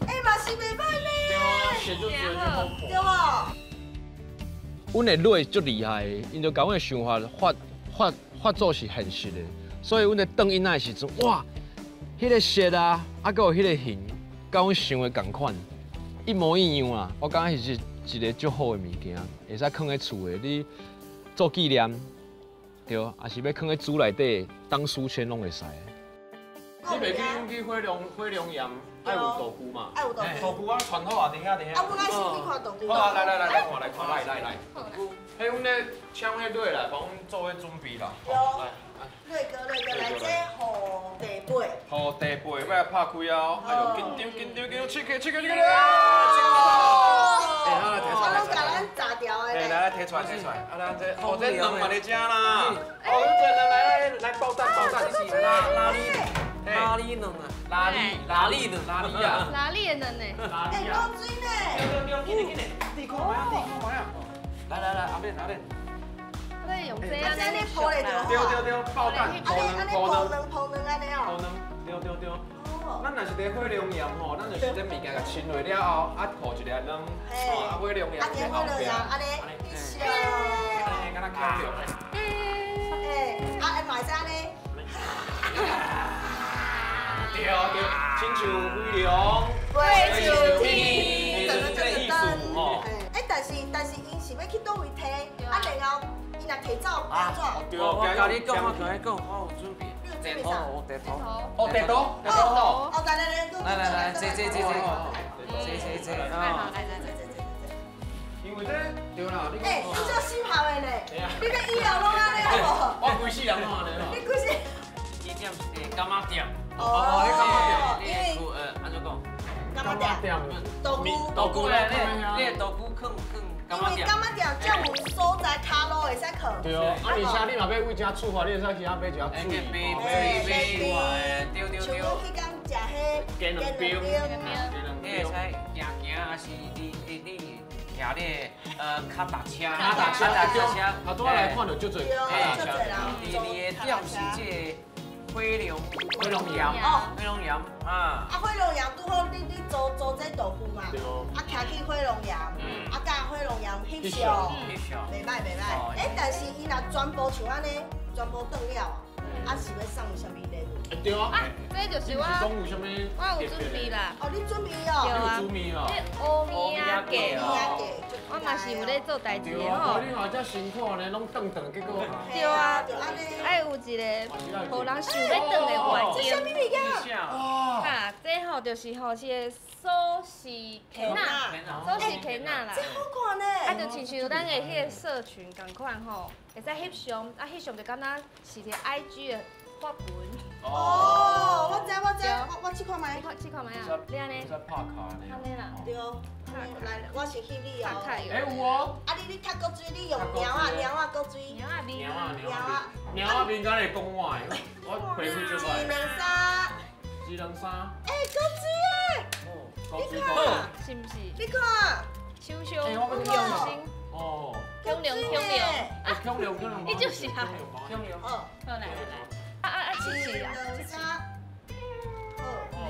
哎嘛是袂歹呢。对啊，写就写就好。对无？阮的螺足厉害的，𪜶就共阮的想法发做是现实的，所以阮咧转𪜶仔的时阵，哇，彼个色啊，啊，阁有彼个形，佮阮想的仝款，一模一样啊！我感觉是一个足好的物件，会使囥佇厝的，你做纪念，对，抑是欲囥佇书内底当书签拢会使。你袂记阮去火龙岩爱有道具嘛？爱有道具。道具我传好啊，伫遐伫遐。啊，阮爱先去看道具。好啊，来来来来看来看，来来来。彼阮咧请彼螺来帮阮做彼准备啦。对。螺哥，螺哥，来这雨地被。雨地被欲来拍开啊！哎呦，紧张紧张紧张，切开切开切开！哎，好来提出来。啊，拢共咱炸掉的。来来提出来提出来。啊，咱这哦这卵嘛伫遮啦。哦，这卵来来来爆蛋爆蛋，拉力拉力卵啊，拉力拉力卵，拉力啊，拉力的卵呢？哎，够水呢！对对对，紧嘞紧嘞，你看觅啊，你看觅啊！来来来，阿免阿免。我用这啊，这你铺咧就好。对对对，爆蛋，铺卵铺卵铺卵按呢哦。铺卵，对对对。咱若是伫火龙岩吼，咱就是这物件共清落了后，啊铺一粒卵，啊火龙岩伫后壁，按呢，翕相。按呢，敢若恐龙。哎，啊，嘛会使按呢。对对，亲像飞龙飞上天，这个意思吼。哎，但是，𪜶是欲去佗位提，啊，然后𪜶若提走安怎？对，我共你讲，我共你讲，我有准备。地图，地图。哦，地图，地图。哦，来来来，来来来，这这这这，这这这，啊，来来来这这这。因为这对啦，你哎，你做新校的呢？你个以后拢按呢好无？我规世人拢按呢。你规世。这店是柑仔店。哦，你柑仔店，因为按怎讲？柑仔店，道具，道具咧，你的道具囥囥柑仔店。因为柑仔店才有所在跤路会使囥。对啊，而且你若欲为遮出发，你会使去遐买一下水。买买买，对对对。像阮彼工食彼鸡卵冰，你会使行行，抑是你骑你脚踏车，脚踏车，啊，拄仔来看著足济脚踏车。第二个点是这个。火龙岩，哦，火龙岩啊！啊，火龙岩拄好，你租租这道具嘛，啊，徛去火龙岩，啊，佮火龙岩翕相，袂歹袂歹。哎，但是伊若全部像按呢，全部转了啊，啊是欲送啥物礼物？对啊，这就是我，我有准备啦。哦，你准备哦？对啊。准备哦。这乌米仔粿哦，我嘛是有咧做代志的吼。你看这辛苦呢，拢转转，结果。对啊，爱有一个予人想欲转的环境。这啥物物件？啊，这吼就是吼是个锁匙圈仔，锁匙圈仔啦。这好看呢。啊，就亲像咱的彼个社群仝款吼，会使翕相，啊翕相就敢若是一个 IG 的发文。哦，我知我知，我试看觅。试看觅啊，你按呢？在拍卡呢。按呢啦。对，来，我先翕你哦。哎有哦。啊你较古锥，你用猫仔猫仔古锥。猫仔面。猫仔猫仔面敢会讲我的，我皮肤就一两三。一两三。哎，古锥的。哦，你看，是毋是？你看，想象用心。哦。孔龙，孔龙。啊，孔龙，孔龙。你就是啊。孔龙。好，来来来。啊啊啊！七七啊，七七。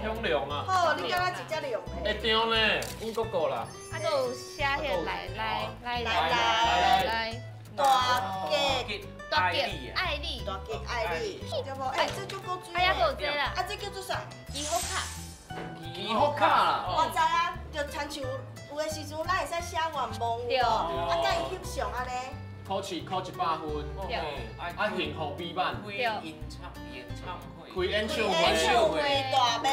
孔龙啊。好，你敢若一只龙会对呢，阮哥哥啦。啊，阁有写彼来来来来来来。大吉，大吉，爱丽，大吉爱丽，对无？哎，这足够水。啊，还阁有这啦。啊，这叫做啥？祈福卡。祈福卡啦。我知啊，就亲像有的时阵，咱会使写愿望有无？啊，佮伊翕相按呢。考试考100分，对。啊，幸福美满。开演唱会。开演唱会。演唱会大卖。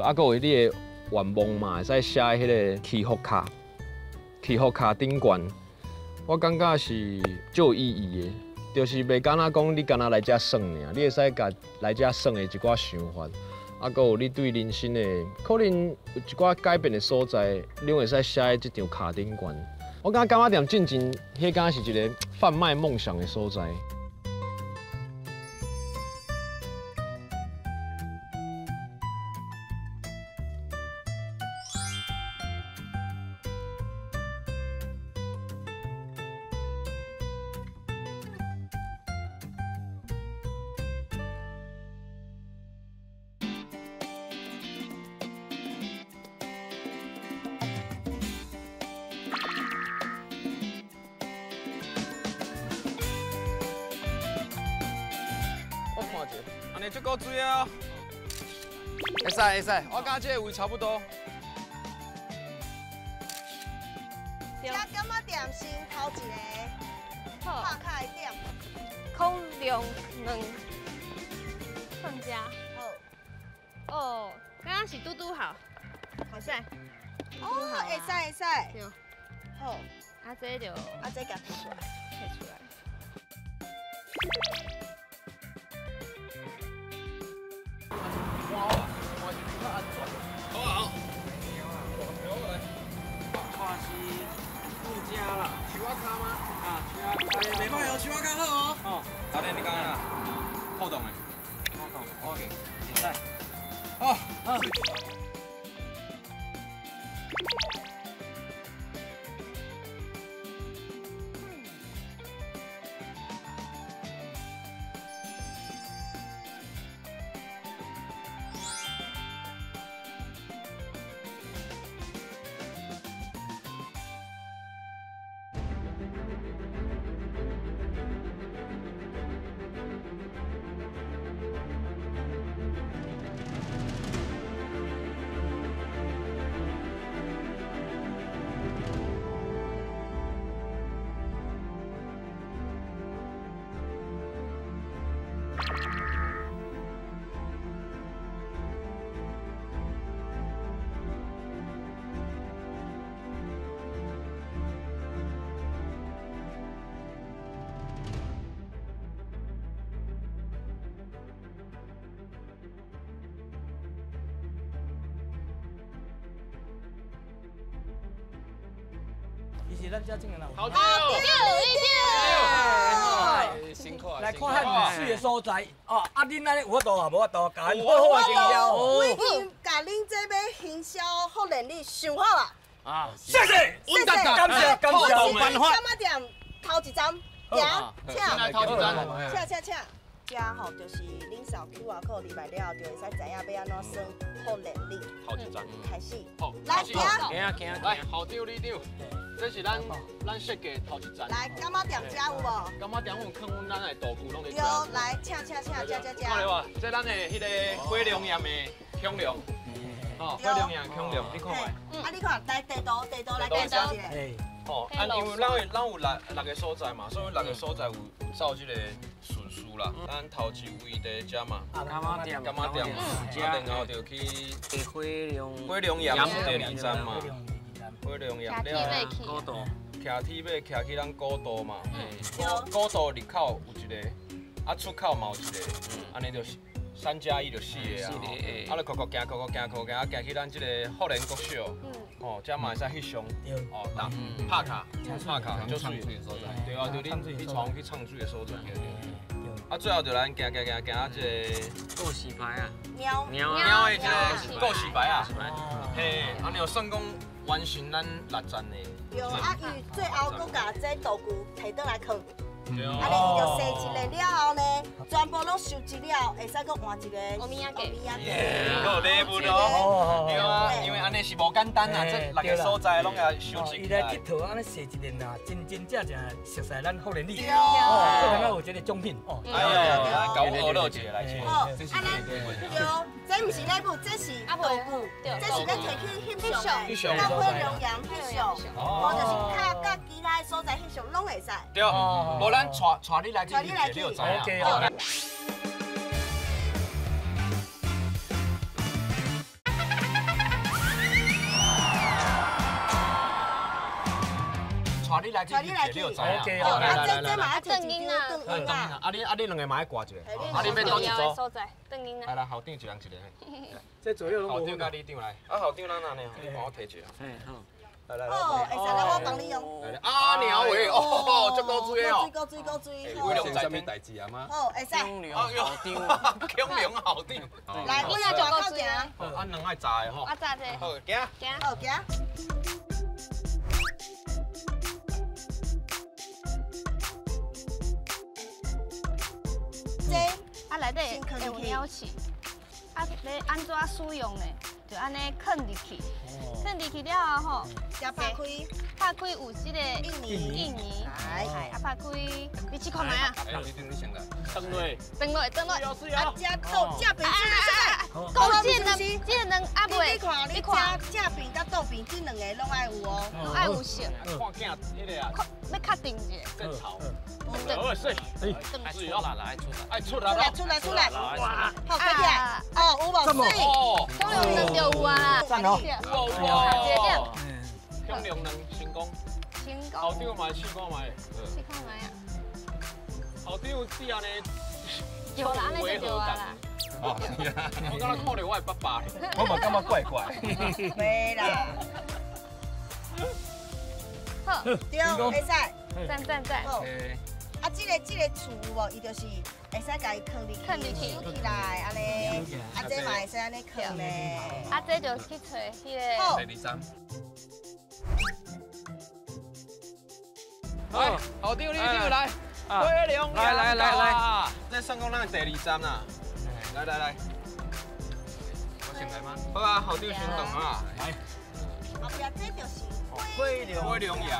啊，阁有你的愿望嘛，会使写彼个祈福卡，祈福卡顶悬。我感觉是足有意义的，就是袂敢若讲你干焦来遮耍尔，你会使共来遮耍的一寡想法，啊，阁有你对人生的可能有一寡改变的所在，你拢会使写伫这张卡顶悬。我感觉柑仔店进前，彼敢是一个贩卖梦想的所在。安呢足够水啊！会使会使，我感觉这个位差不多。这柑仔店先头一个，拍卡的店。孔龙两，放假。好。哦，刚刚是拄拄好，会使。哦，会使会使。对。好。啊，这就啊，这共提出来，提出来。好。看是附加啦，树仔跤吗？啊，树仔跤，袂歹哦，树仔跤好哦。哦，阿莲你讲哪？好动的。好动，OK，会使。好。好。其实咱遮种的人，好，对，辛苦啊！来看较水的所在哦。啊，恁按呢有法度啊？无法度，共恁好好行销。我已经共恁这欲行销福联里想好啊。啊，谢谢，谢谢，感谢，感谢。柑仔店头一站，行，请，头一站，请请请。遮吼就是恁扫 QR code 入来了后，就会使知影欲按怎耍福联里。头一站，开始。好，来行。行行。来，校长、里长，这是咱设计头一站。来，柑仔店遮有无？柑仔店阮放阮咱的道具拢伫遮。对，来，请请请，遮遮遮。看到无？这咱的彼个火龙岩的孔龙。哦，火龙岩孔龙，你看觅。啊，你看，来地图，地图来介绍一下。哦，啊，因为咱有六个所在嘛，所以六个所在有照这个顺序啦。咱头一位伫遮嘛，柑仔店，柑仔店，啊，然后就去火龙，火龙岩是第二站嘛，火龙岩了，古道，骑铁马骑去咱古道嘛，古道入口有一个，啊出口嘛有一个，按呢就是3+1就4个啊，啊，就扣扣行，扣扣行，扣行，啊行去咱这个福联国小。哦，这嘛会使翕相，哦，打拍卡，拍卡，足媠对啊，就你床去唱水的所在。啊，最后就咱行行行行啊，这个告示牌啊，猫猫的这个告示牌啊，嘿，按呢就算讲完成咱6站的。对，啊，伊最后阁共这道具提转来囥。啊，你伊就洗一个了后呢，全部拢收集了，会使阁换一个欧米茄。阁有礼物哦。对啊，因为按呢是无简单啊，这6个所在拢共收集。伊来佚佗按呢洗一个啊，真真正正熟悉咱福连里。哦，阁感觉有这个奖品哦。哎呦，搞我乐一个来去。哦，啊，咱对，这毋是礼物，这是道具，这是咱提去翕相的，甲火龙岩翕相，无就是较佮其他所在翕相拢会使。对，无咱带你来去，你就知影。带你来去，你就知影。啊，这嘛爱提一张转音啊。啊你两个嘛爱挂一个，啊你欲佗一组。所在转音啊。来来，校长一人一个。这左右拢无。校长佮里长来。啊，校长咱按呢，你帮我提一下。嘿，好。来来来。哦，会使来我帮你用。啊，鸟尾哦，足古锥哦。高水高水。为了什么代志啊妈？好，会使。孔龙校长，孔龙校长。来，我来转口行。啊，两爱炸的吼。啊，炸者。好，行。行。好，行。这啊，内底会有鸟鼠，啊，欲按怎使用呢？就按呢囥入去，囥入去了后吼，先拍开，拍开有这个印泥，来，啊拍开，你试看觅啊？哎，你你先来，转落，转落，转落，啊，这豆正边这个，够这两，这两啊未？你看，你看，正边佮倒边这两个拢爱有哦，拢爱有色。看镜，彼个啊，欲确定一下。正头。好，水，水哦，来，出来，哎，出来，出来，出来，哇，好，看起来，哦，有无水？恐龙卵就有啊，赞哦，有哦，恐龙卵成功，成功。校长嘛试看觅，试看觅啊。校长你按呢，有啦，按呢就对啊啦。哦，我敢若看著我的爸爸咧，我嘛感觉怪怪。袂啦。好，对，会使。赞赞赞。啊，这个厝有无？伊就是会使共伊囥入去，收起来，按呢。啊，这嘛会使按呢囥咧。啊，这就去揣彼个。好。第二站。来，校长，里长来，来来来来，这算讲咱的第二站啦。来来来，我先来吗？好啊，校长先动啊。来。后壁这就是火龙岩。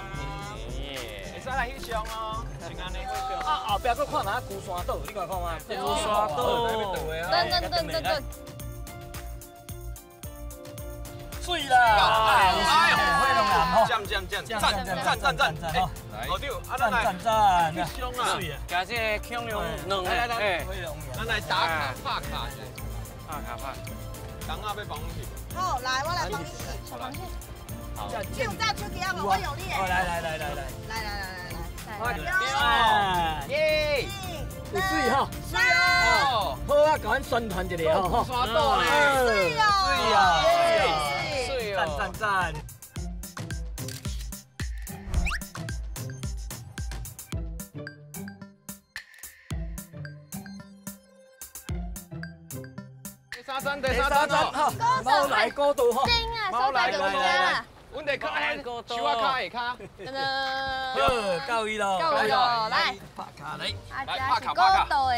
会使来翕相哦，是按呢翕相。啊，后壁阁看下龟山岛，你看看觅。龟山岛。等等等等等。水啦！哎呦，火龙岩吼！赞赞赞赞赞赞赞赞！来，校长，啊，咱来赞赞翕相啊！加这个恐龙卵，来来来，咱来打卡拍卡，拍卡拍。等下欲帮你。好，来，我来帮你翕。小螃蟹。你有带手机啊无？我用你的。来来来来来。来来来来来。耶！有水吼，水哦。好啊，共阮宣传一下吼。山岛咧，水哦，水啊，水哦，赞赞赞。第三站，第三站哦，猫来古道吼，猫来古道啦。阮得靠树仔跤下跤。好，到位咯，到位咯，来，拍卡来，来拍卡拍卡。古道的，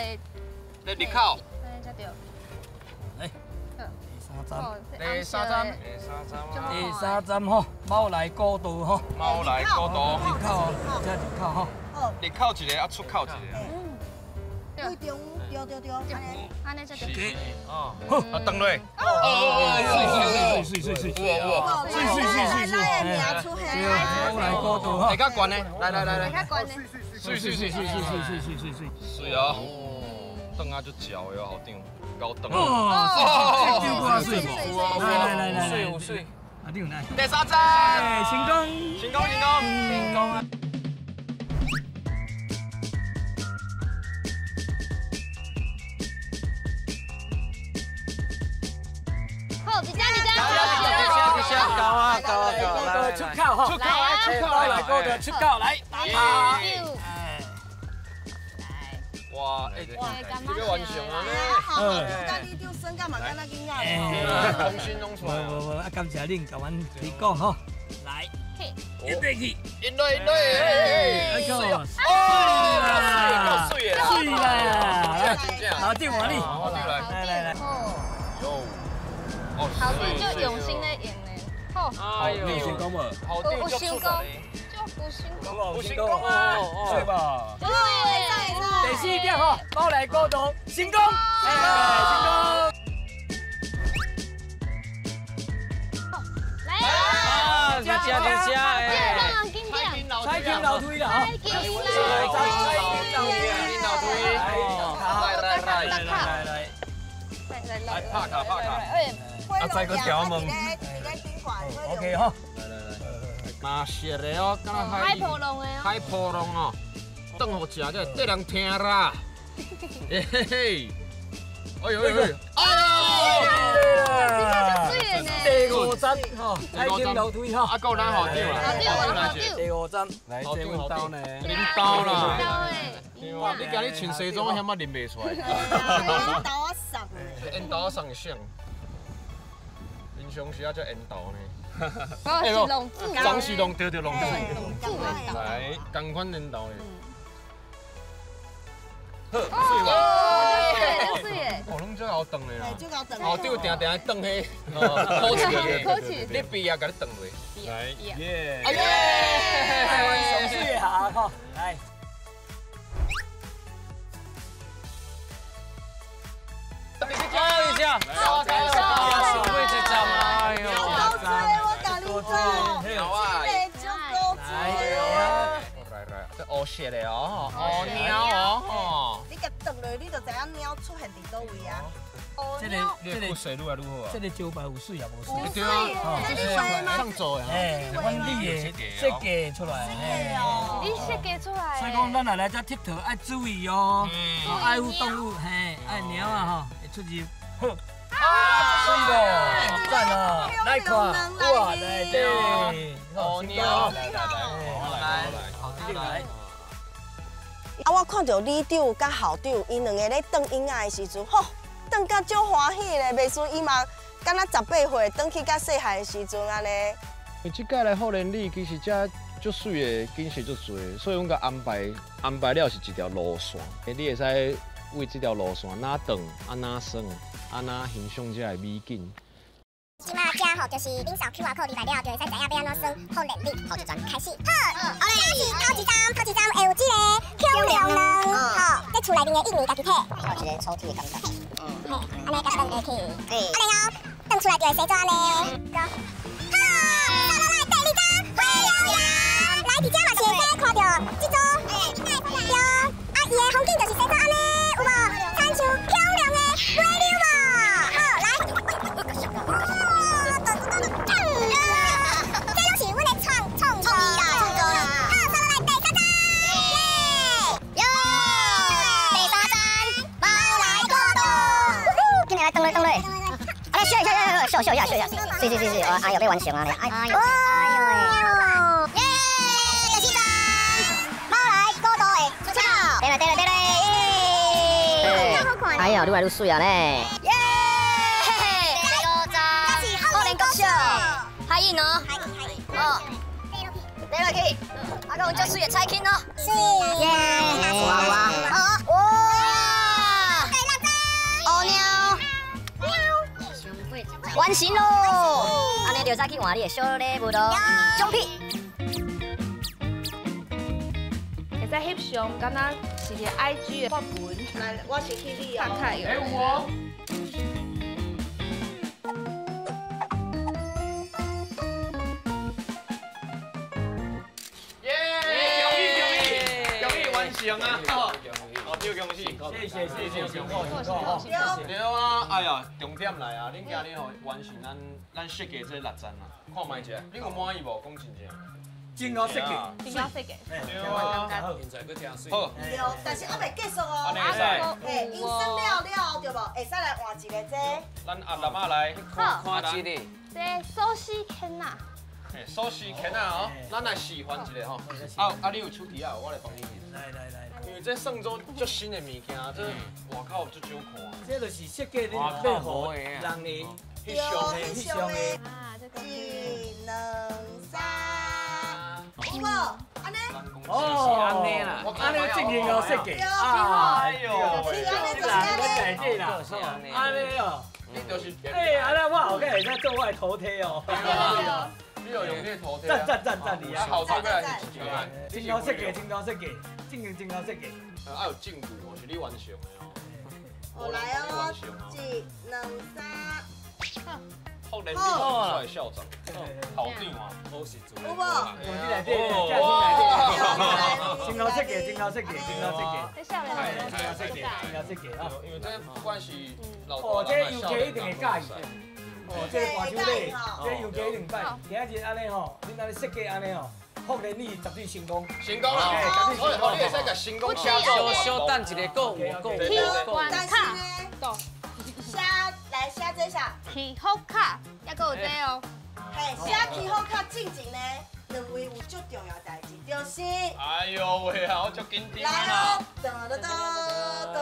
来入口。才对。来，第三站，第三站，第三站吼，猫来古道吼，猫来古道，入口，这入口吼。入口一个，啊出口一个。对中，对对对，按呢，按呢才对。哦，好，啊，转落。哦，水水水水水，有有，水水水水水。咱的名出现，猫来古道吼，会较悬的，来来来来，会较悬的。水水水水水水水水水。水哦，转啊就嚼的哦，校长，高转。哦，水水来来来，水有水。阿长来。第三站，成功，成功，成功，成功啊！好，一只一只，一只，高啊高啊高，出口吼，出口来，出口来，高的出口来，打卡。哇，哎，这个完成啊呢！好，甲你长算甲嘛敢若囡仔咧。重新弄出来。无无，啊，感谢恁共阮推广吼。一落去，一落一落，哎，水哦，够水的，水啦，校长换你，校长来，来来来，哟，校长就用心咧用的，好，你有成功无？有成功，就有成功，有成功啊，对吧？对，第四点吼，猫来孤独，成功，成功。来啊！吃吃吃哎！彩金楼梯啦，彩金楼梯，楼梯，来来来来来来，来拍卡拍卡，啊再阁调门，OK 哈，来来来，嘛熟的哦，敢若海波浪的哦，海波浪哦，转予食这得人听啦，嘿嘿嘿，哎呦哎呦，哎呦，第五站吼，彩金楼梯吼，啊，够咱校长啦，校长，第五站，来这阮兜呢，恁兜啦，对啊，你今日穿西装，险仔认袂出来。烟斗仔送的，烟斗仔送啥？平常时啊，才烟斗呢。哦，是龙子，脏是龙，对对龙子。来，同款烟斗呢。好，水无？水的。哦，拢足𠢕断的啦。足𠢕断。校长定定爱断彼，口齿口齿。你毕业共你断落。来，耶！哎耶！台湾上水的下吼，来。哎呀，上尾一站，哎呦，够水，我共你讲，这个足够水的。来来，这乌色的哦，乌猫哦，吼。你共断落，你就知影猫出现伫佗位啊。这个这个水愈来愈好啊。这个招牌有水也无水？对啊，这是上做的。哎，阮你的设计出来。你设计出来。所以讲，咱若来这𨑨迌爱注意哦，爱护动物，嘿，爱猫啊吼，会出入。好，水咯，赞哦，来看，哇，来对，乌猫，来来来，来来。啊，我看著里长佮校长𪜶两个咧转婴仔的时阵，吼，转甲足欢喜咧，袂输伊嘛敢若18岁转去较细汉的时阵按呢。这届来福连里，其实遮足媠的景色足济，所以阮共安排安排了是一条路线，你会使为这条路线哪转啊哪耍啊哪欣赏遮的美景。这马遮吼就是恁扫 QR code 入来了，就会使知影欲按怎耍福连里。头一站开始，好，这是头一站，头一站会有这个恐龙卵，好，这厝内面的印尼家己提，有一个抽屉的感觉，嘿，按呢共转落去，啊然后转出来就会生做按呢。好，来来来，第二站火燎原，来伫遮嘛是会使看著这组，对，啊伊的风景就是生做按呢，有无？亲像恐龙的尾溜无？好，来。这拢是阮的创创意啦，创作啦。好，刷落来第三站，耶！哟，第三站，猫来过渡。今日来转落转落，啊，来笑一下，笑笑一下，笑一下，是是是是，哎呦，欲完成啊！哎呦，哎呦，耶！第四站，猫来过渡的出鞘。对了对了对了，哎呦，愈来愈媠啊呢！耶！第五站，这是福连国小。海印哦，哦，飞落去，啊，阁有足媠的彩琴哦，是，耶，哇哇，哇，第六站，乌猫，完成咯，按呢就使去换你的小礼物咯，奖品。会使翕相，敢若是个 IG 的发文，来，我是去你哦，打卡用。哎，有哦。啊！好，恭喜！谢谢谢谢谢谢。对啊，哎呀，重点来啊！恁今日吼完成咱设计这6站啊，看觅者，恁有满意无？讲真正。真好设计，真好设计。对啊，现在阁真媠。好。对，但是还袂结束哦。会使。嘿，𪜶耍了了对无？会使来换一个这。咱阿南仔来看一个。这寿司犬仔。寿司犬仔哦，咱来示范一下吼。啊啊，你有手机啊？我来帮你。来来来。因为这算做足新的物件，这外口足少看。这就是设计恁要予人的翕相的，翕相的。一、两、三，无？按呢？哦，按呢进行哦设计。哎呦，是按呢就是按呢。啦，按呢哦。你就是。哎，按呢我后盖会使做我的头贴哦。你有用你的头贴。赞赞赞赞你啊！好，这个真高设计，真高设计，进行真高设计。啊有证据哦，是你完成的哦。我来哦，一、两、三。福联里出来校长，校长嘛，好实在。有无？你来这，真好设计，真好设计，真好设计。这少年真好设计，真好设计啊！因为这不管是老哦，这游客一定会佮意。哦，这个伴手礼，这游客一定摆。今日按呢吼，恁按呢设计按呢吼，福联里绝对成功。成功啦！所以你会使共成功写做。小等一下，够有够有。但是呢，写来写这啥？祈福卡，还阁有这哦。嘿，写祈福卡进前呢，两位有足重要代志，就是。哎呦喂啊，我足紧张来哦，噔噔噔噔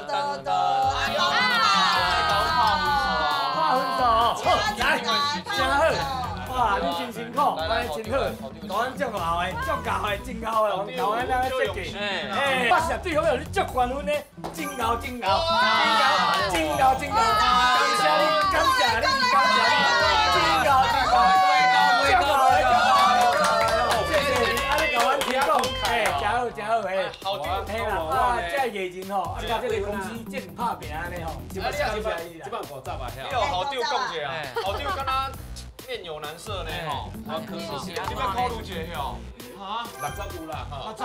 噔噔，哎呦！拍分数，来，真好。哇，你真辛苦，安尼真好，台湾足牛的，足牛的，真牛的，我们台湾咱咧设计，哎，我是对方有你足悬分的，真牛，真牛，真牛，真牛，真牛，感谢你，感谢你，感谢你，真牛，真牛，足牛的，谢谢你，啊，你共阮提供，哎，真好，真好，哎，嘿啦，啊，这艺人吼，啊，佮这个公司这么拍拼按呢吼，真感谢你啦。这摆五十啊，你有校长讲一下，校长敢若面有难色呢吼，啊，可是，你要考虑一下吼，哈，65啦，哈，65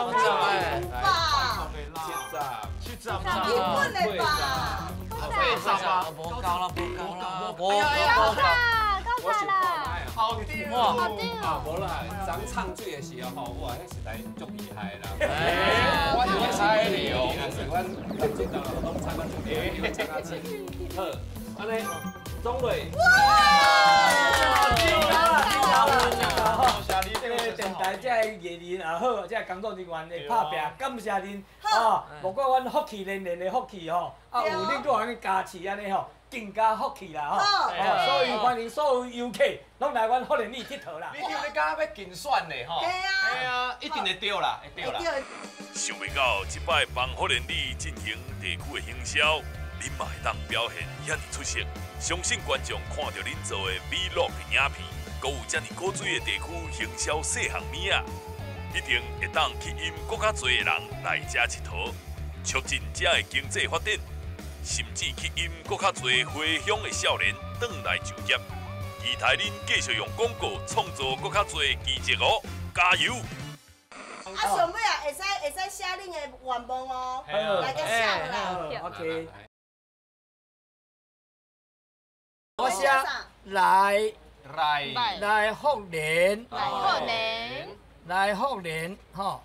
吧，七十，基本的吧，80啊，无够啦，无够啦，无够，够啦，好点，啊，无啦，昨唱水的时候吼，哇，彼实在足厉害啦。我是猜的哦，是阮男主角拢唱啊，唱啊唱，好，按呢，总落。哇！真好啦，真好啦，这个电台这个艺人也好，这个工作人员的拍拼，感谢恁哦。无管阮福气连连的福气吼，啊有恁阁按呢加持按呢吼，更加福气啦吼。所以欢迎所有游客拢来阮福联里𨑨迌啦。你听，你敢若欲竞选咧吼？对啊，对啊，一定会对啦，会对啦。想袂到这摆帮福联里进行地区的行销，恁嘛会当表现遐尔出色。相信观众看著恁做的 Vlog 影片，阁有遮尔古锥的地区行销细项物仔，一定会当吸引阁较济的人来遮𨑨迌，促进遮的经济发展，甚至吸引阁较济回乡的少年转来就业。期待恁继续用广告创造阁较济的奇迹哦！加油！啊，上尾啊，会使写恁的愿望哦，来共写落来。 OK。我写来来福联，来福联，来福联，吼，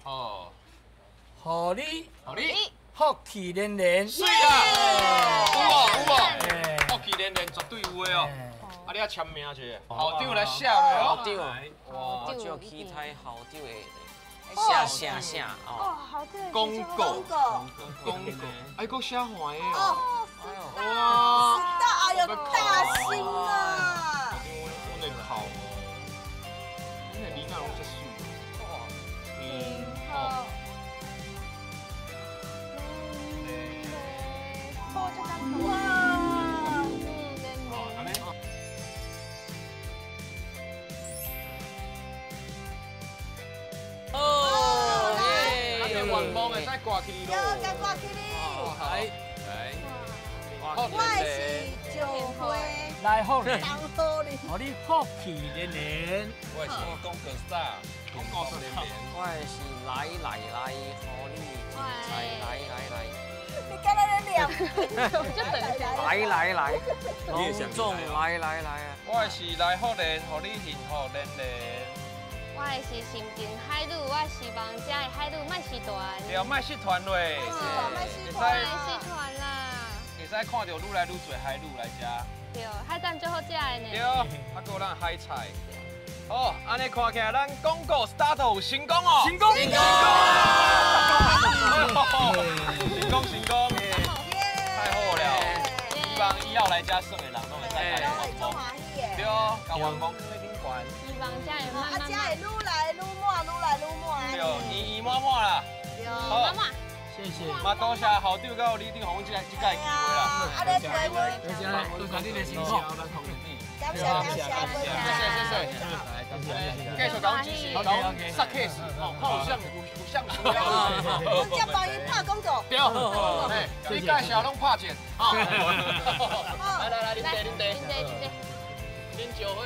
哦，予你，予你，福气连连，水啊，有无有无，福气连连绝对有的哦。啊，你爱签名一下，校长来写落哦。校长，哇，就期待校长的写写写哦。广告，广告，哎，阁写坏的哦。哇，大哎呦，大心啊！阮的口，阮的囡仔拢遮媠。嗯，好。哇！哦，咱的愿望会使挂起咯。对，挂起哩。来来。我是石花，来福联，予你福气连连。我是广告 star，广告连连。我是来来来，予你精彩来来来。你敢若咧念？来来来，隆重来来来啊！我是来福联，予你幸福连连。我是心情海女，我希望这的海女莫失团。对，莫失团落。莫失团，莫失团啦。会使看著愈来愈济海女来遮。对，海胆足好食的呢。对，啊，阁有咱海菜。好，按呢看起来，咱广告 start 成功哦！成功！成功！成功！成功！太好了！希望以后来遮耍的人拢会使共愿望。对，共愿望囥咧顶悬。希望才会慢慢。啊，才会愈来愈满，愈来愈满。对，圆圆满满啦。对。满满。谢谢。嘛，多谢校长佮里长，予阮这个机会啦。啊，你陪阮。多谢，多谢你的辛苦。感谢感谢，谢谢谢谢。继续共阮支持，共阮杀 case，哦，看有啥有啥需要。阮才帮伊拍广告。对，嘿，你介绍拢拍折。来来来，啉茶啉茶。啉茶啉茶。啉石花。